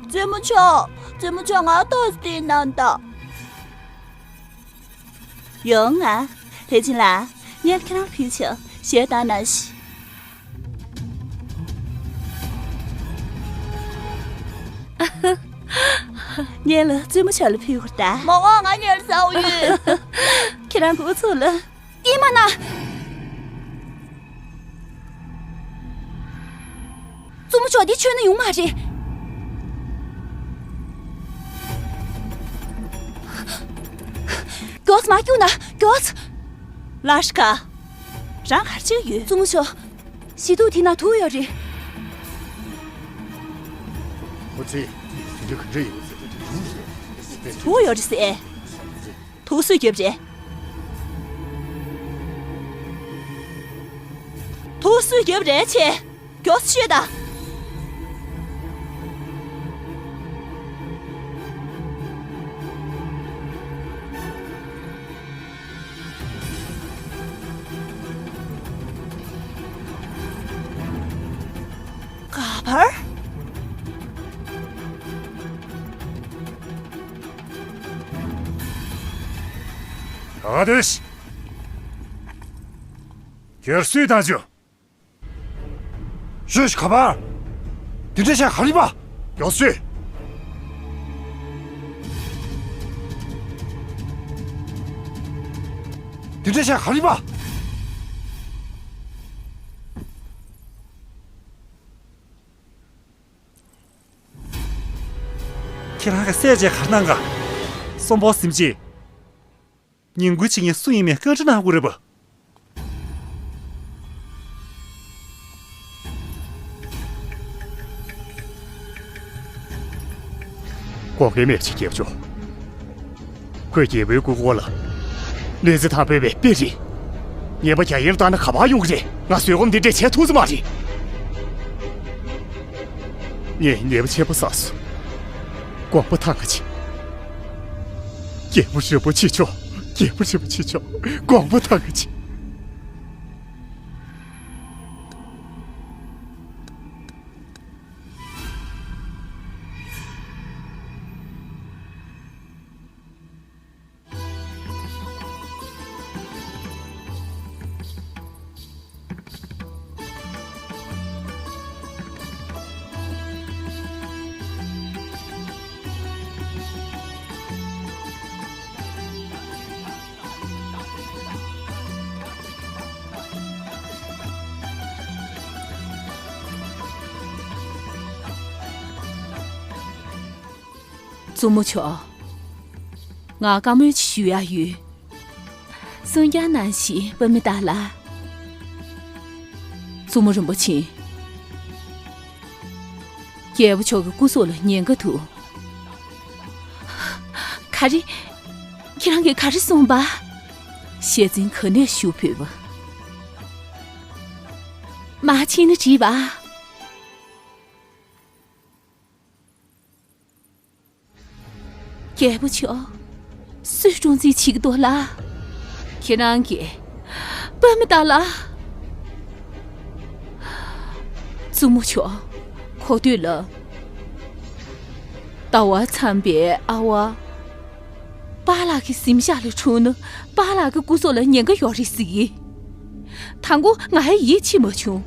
བཙུན་མོ་མཆོག་བཙུན་མོ་མཆོག་ང་ཏོག་ཙམ་གནང་དང་། ཡོང་ང་། ལྷས་བྱིན་ལགས། ངས་ཁྱེད་རང་ཕུལ་ཆོག་ཞལ་གདམས་གནང་ཞིག་ངས་ལ་བཙུན་མོ་མཆོག་ལ་ཕུལ་བར་གདའ། མོ་ཨ་ང་ཉལ་ས་འོ་ཡོད། ཁྱེད་རང་གི་ཨུ་ཚུགས་ལ། ཨེ་མ་ན། བཙུན་མོ་མཆོག་འདི་མཆོད་ན་ཡོང་མ་རེད། མགྱོགས་མ་རྒྱུགས་ན་མགྱོགས། ལ་ཤི་ཀ་རང་གར་ཅིག་ཡོད། བཙུན་མོ་མཆོག་ཞི་ཏུ་དེ་ན་དུག་ཡོད་རེད། ཁོ་ཚོས་དེ་འདྲ་ག་འདྲ་ཡོད། དུག་ཡོད་རེད་ཟེར། དུག་སུས་བརྒྱབ་རེད། དུག་སུས་བརྒྱབ་རེད་ཆེ། མགྱོགས་ཤོད་ད། ག་པར། ཨ་དེ་ཤི། རྒྱལ་སྲས་དང་ཇོ། ཤོད་ཤི་ག་པར། དེ་འདྲ་བྱས་ག་རེ་བ། མགྱོགས་ཤོད། དེ་འདྲ་བྱས་ག་རེ་བ། ཁྱེད་རང་གི་སྲས་བཅས་གར་གནང་ག་གསོན་པོ་སེམས་ཅན། ཉིན་གུང་ཕྱི་ཉིན་སུ་ཡིན་མིན་བཀའ་འདྲི་གནང་དགོས་རེད་པ། དགོངས་འགལ་མེད་ཅིག་རྒྱལ་པོ་མཆོག་ཁོས་རྒྱལ་པོའི་སྐུ་འཁོར་ལ་གནོད་འཚེ་དང་སྤེལ་བའི་དཔེ་རེད། ངེས་པ་རྒྱ་ཡན་ལ་བཏང་ན་ག་པར་ཡོང་གི་རེད། ང་བཟོད་སྒོམ་འདི་འདྲས་བྱས་ཐུབ་ས་མ་རེད། ངས་ཉེས་པ་ཆེན་པོ་བསགས་སོང་། དགོངས་པ་ཐང་ག་ཆེ། རྒྱལ་པོ་རིན་པོ་ཆེ་མཆོག་རྒྱལ་པོ་རིན་པོ་ཆེ་མཆོག་དགོངས་པ་ཐང་ག་ཆེ། བཙུན་མོ་མཆོག་ང་བཀའ་མོལ་ཅིག་ཞུ་ཡ་ཡོད། གསུང་རྐྱང་གནང་ཞིག་པ་མི་དར་ལ། བཙུན་མོ་རིན་པོ་ཆེ། རྒྱལ་པོ་མཆོག་གི་སྐུ་སྲོག་ལ་ཉེན་ཁ་འདུག་ག་རེ། ཁྱེད་རང་གིས་ག་རེ་གསུངས་པ། ཤེས་འཛིན་ག་ནས་ཞུ་ཕོད་པ། མ་ཕྱིན་ན་བྲིས་པ། རྒྱལ་པོ་མཆོག་སུས་སྲུང་བརྩི་བྱེད་ཀྱི་འདུག་ལ། ཁྱེད་རང་གིས་པ་མི་ལྟ་ལ། བཙུན་མོ་མཆོག་གོ་ཐོས་ལ། ཟླ་བ་ཚངས་པའི་ཨ་བ། པཱ་ལགས་ཀྱི་གཟིམ་ཤག་ལ་འཁྲུངས་ན་པཱ་ལགས་ཀྱི་སྐུ་སྲོག་ལ་ཉེན་ཁ་ཡོད་རེད་ཟེར་གི། དང་པོ་ང་ཡི་ཡིད་ཆེས་མ་བྱུང་།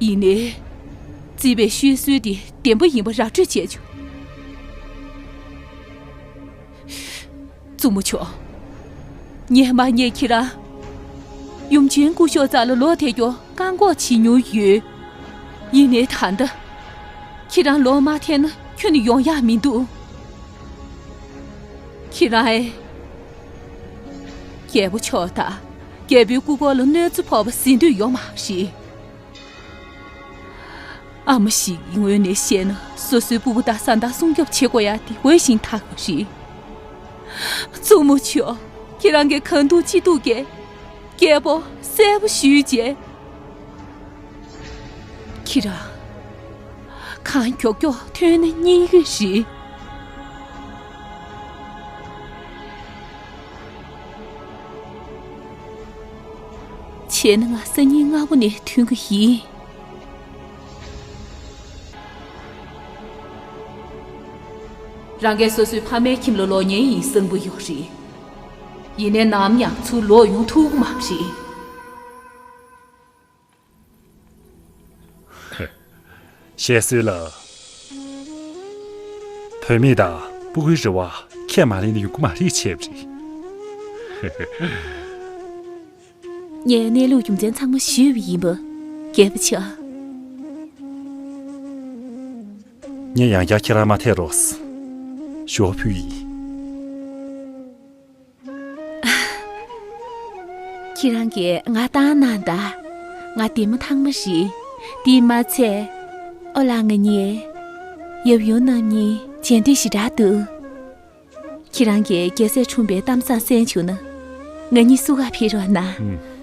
ཡིན་ནའི། བརྩིས་པའི་ཤོད་སྲོལ་དེ་བདེན་པ་ཡིན་པ་ར་སྤྲོད་བྱས་བྱུང་། བཙུན་མོ་མཆོག་ངས་མ་ཉེས་ཁྱེད་རང་། ཡུམ་ཆེན་སྐུ་གཤེགས་རྩ་ལ་ལོ་དེ་རྒྱོ་བཀག་འགོག་བྱེད་མྱོང་ཡོད། ཡིན་ནའི་ད་ལྟ། ཁྱེད་རང་ལོ་མ་འཐེན་ན་ཁྱོན་ནས་ཡོང་ཡག་མི་འདུག་ཁྱེད་རང་ཨེ། རྒྱལ་པོ་མཆོག་དང་རྒྱལ་པོའི་སྐུ་འཁོར་ལ་གནོད་འཚེ་ཕོག་པ་གཟིགས་འདོད་ཡོད་མ་རེད། ཨ་མ་ཞིག་གི་ངོས་ནས་བཤད་ན། སོ་སོའི་སྤུ་གུ་དང་བཟའ་ཟླ་སྲུང་སྐྱོབ་བྱེད་དགོས་ཡ་དེ་འོས་ཤིང་ཐག་པ་རེད། མཚོ་མོ་ཆོས། ཁྱེད་རང་གིས་གང་ཐུབ་ཅི་ཐུབ་བྱས། རྒྱལ་པོ་གསལ་པོ་ཞུས་བྱས། ཁྱེད་རང་གང་མགྱོགས་མགྱོགས་ཐོན་ན་སྙིང་གི་རེད། བྱས་ན་ང་སང་ཉིན་སྔ་པོ་ནས་ཐོན་གི་ཡིན། རང་གིས་སོ་སོའི་ཕ་མའི་ཁྱིམ་ལ་ལོག་ཉེན་ཡིན་བསམ་གི་ཡོད་རེད། ཡིན་ནའི་ནམ་ཡང་ཚུར་ལོག་ཡོང་ཐུབ་ཀྱི་མ་རེད། བཤད་སྲོལ་ལ། བུད་མེད་དང་སྤུ་གུའི་རེ་བ་ཁས་མ་ལེན་ན་ཡོང་གི་མ་རེད་བྱས་པ་རེད། ངས་གནས་ལུགས་རྒྱུ་མཚན་ཚང་མ་ཞུས་པ་ཡིན་པ། རྒྱལ་པོ་ཆེ། ངས་ཡང་བསྐྱར་ཁྱེད་རང་མ་ཐད་རོགས། ཞུ་བ་ཕུལ་ཡིན། ཁྱེད་རང་གིས་ང་བཏང་གནང་དང་། ང་བདེ་མོ་ཐང་མོ་རེད། དེས་མ་ཚད། ཨོ་ལགས་ང་གཉིས་ཡབ་ཡུམ་རྣམ་གཉིས་མཇལ་འཕྲད་ཞེ་དྲག་འདུག་ཁྱེད་རང་གིས་རྒྱལ་སྲས་འཁྲུངས་པའི་གཏམ་བཟང་གསན་བྱུང་ན། ང་གཉིས་བསུ་ག་ཕེབས་རོགས་གནང་། ཨུམ།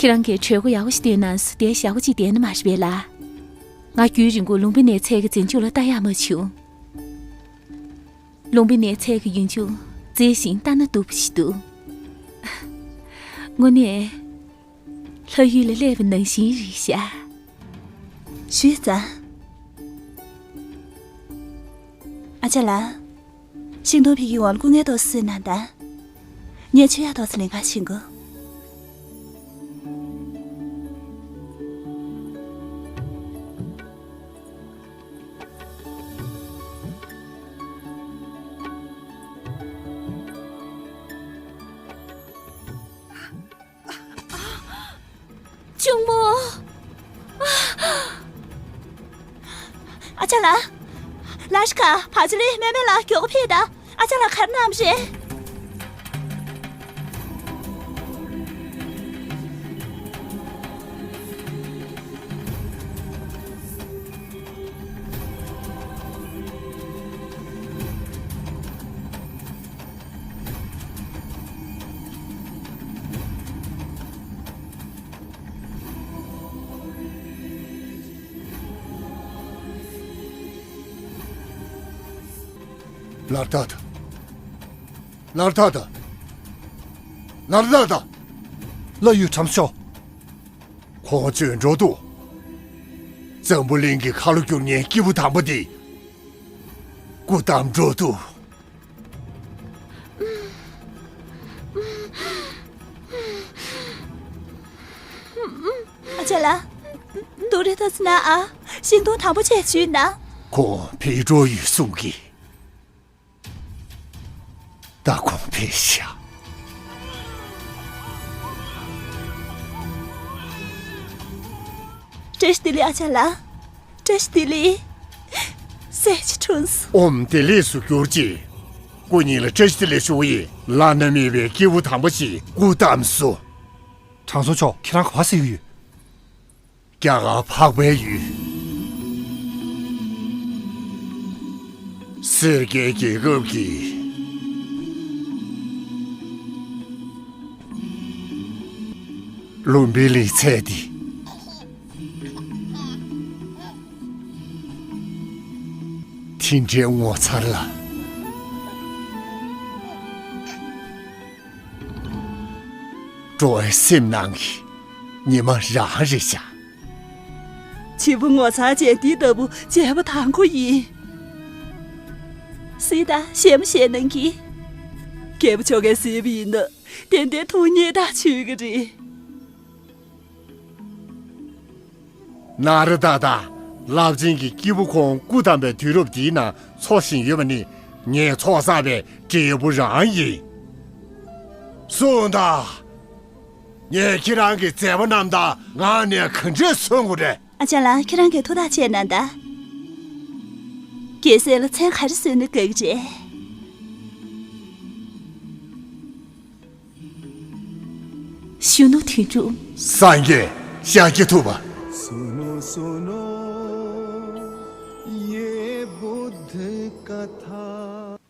ཁྱེད་རང་གིས་གྲོས་འགོ་ཡག་པོ་ཞིག་བཏོན་གནང་སོང་། དེ་ཞག་པོ་གཅིག་བསྡད་ནི་མ་རེད་པས་ལགས། ང་རྒྱུན་རིང་པོ་ལུང་པའི་ནགས་ཚལ་གྱི་འཛིན་སྐྱོང་ལ་ལྟ་ཡག་མ་བྱུང་། ལུང་པའི་ནགས་ཚལ་གྱི་ཡུལ་ལྗོངས་མཛེས་ཤིང་ལྟ་ན་སྡུག་པ་ཞིག་འདུག་དངོས་གནས་ལྷ་ཡུལ་ལ་སླེབས་པ་ནང་བཞིན་རེད་ཤག་ཞུས་ཙང་། ཨ་ཅག་ལགས། ཤིང་སྡོང་ཕུད་ཀྱི་འོག་ལ་སྐུ་ངལ་ཏོག་ཙམ་གནང་དང་། ངས་མཆོད་ཡག་ཏོག་ཙམ་ལེན་ག་ཕྱིན་དགོས། གཅུང་མོ། ཨ་ཅག་ལགས། ལ་ཤི་ཀ་བ་ཇི་ལི་སྨན་མེད་ལ་མགྱོགས་པོ་ཕེབས་དང་། ཨ་ཅག་ལགས་ག་རེ་གནང་བ་རེད། ལར་ཐག་ད། ལར་ཐག་ད། ལར་ཐག་ད། ལྷ་ཡུལ་དྲམ་ཤོག་ཁོང་ཚོས་འགྲོ་འདུག་འཛམ་བུ་གླིང་གི་ཁ་ལོ་བསྒྱུར་མཁན་སྐྱེས་བུ་དམ་པ་འདི། སྐུ་བལྟམས་འགྲོ་འདུག་ཨ་ཅག་ལགས། སྡུག་རུས་ཏོག་ཙམ་གནང་ཨ། ཤིང་སྡོང་དམ་པོ་བྱས་བཞུགས་གནང་། ཁོང་ཕེབས་འགྲོ་ཡོད་གསུང་གི། ད་ཁོང་ཕེབས་ཤག་བཀྲ་ཤིས་བདེ་ལེགས་ཨ་ཅག་ལགས། བཀྲ་ཤིས་བདེ་ལེགས། སྲས་ཀྱི་འཁྲུངས་སོ། ཨོཾ་བདེ་ལེགས་སུ་གྱུར་ཅིག་སྐུ་ཉིད་ལ་བཀྲ་ཤིས་བདེ་ལེགས་ཞུ་བ་ཡིན། བླ་ན་མེད་པའི་སྐྱེས་བུ་དམ་པ་ཞིག་སྐུ་བལྟམས་སོ། དྲང་སྲོང་མཆོག་ཁྱེད་རང་ག་པར་ཟེར་གྱི་ཡོད། རྒྱ་གར་འཕགས་པའི་ཡུལ། སེར་སྐྱའི་རྒྱལ་ཁབ་ཀྱི་ལུམ་བི་ནིའི་ཚལ་འདི། དེ་འདྲའི་ངོ་མཚར་ལ། འགྲོ་བའི་སེམས་ནང་གི་ཉི་མ་རང་རེད་ཤག་བྱིས་པ་ངོ་མཚར་ཅན་འདི་ལྟ་བུ་མཇལ་བ་དང་པོ་ཡིན། སྲིད་དང་ཞལ་མོ་ཞལ་གནང་གི། རྒྱལ་པོ་མཆོག་གིས་གཟིགས་པ་ཡིན་ན་ཏན་ཏན་ཐུགས་མཉེས་དང་མཆོད་ཀྱི་རེད། ན་ར་ད་ད། རླབས་ཆེན་གྱི་སྐྱེས་བུ་ཁོང་སྐུ་བལྟམས་པའི་དུས་རབས་འདིའི་ནང་འཚོ་བཞིན་ཡོད་པ་ནི་ངས་ཚོགས་བསགས་པའི་འབྲས་བུ་རང་ཡིན། གསུངས་དང་། ངས་ཁྱེད་རང་གི་མཛད་པ་རྣམས་དང་ངག་ནས་ག་འདྲས་གསུང་དགོས་རེད། ཨ་ཅག་ལགས། ཁྱེད་རང་གིས་ཐུགས་ཐག་བཅད་གནང་དང་། རྒྱལ་སྲས་ལ་མཚན་ག་རེ་གསོལ་ན་དགའ་གི་རེད། གཞོན་ནུ་དོན་གྲུབ། སངས་རྒྱས་ཤཱཀྱ་ཐུབ་པ། सुनो सुनो ये बुद्ध कथा।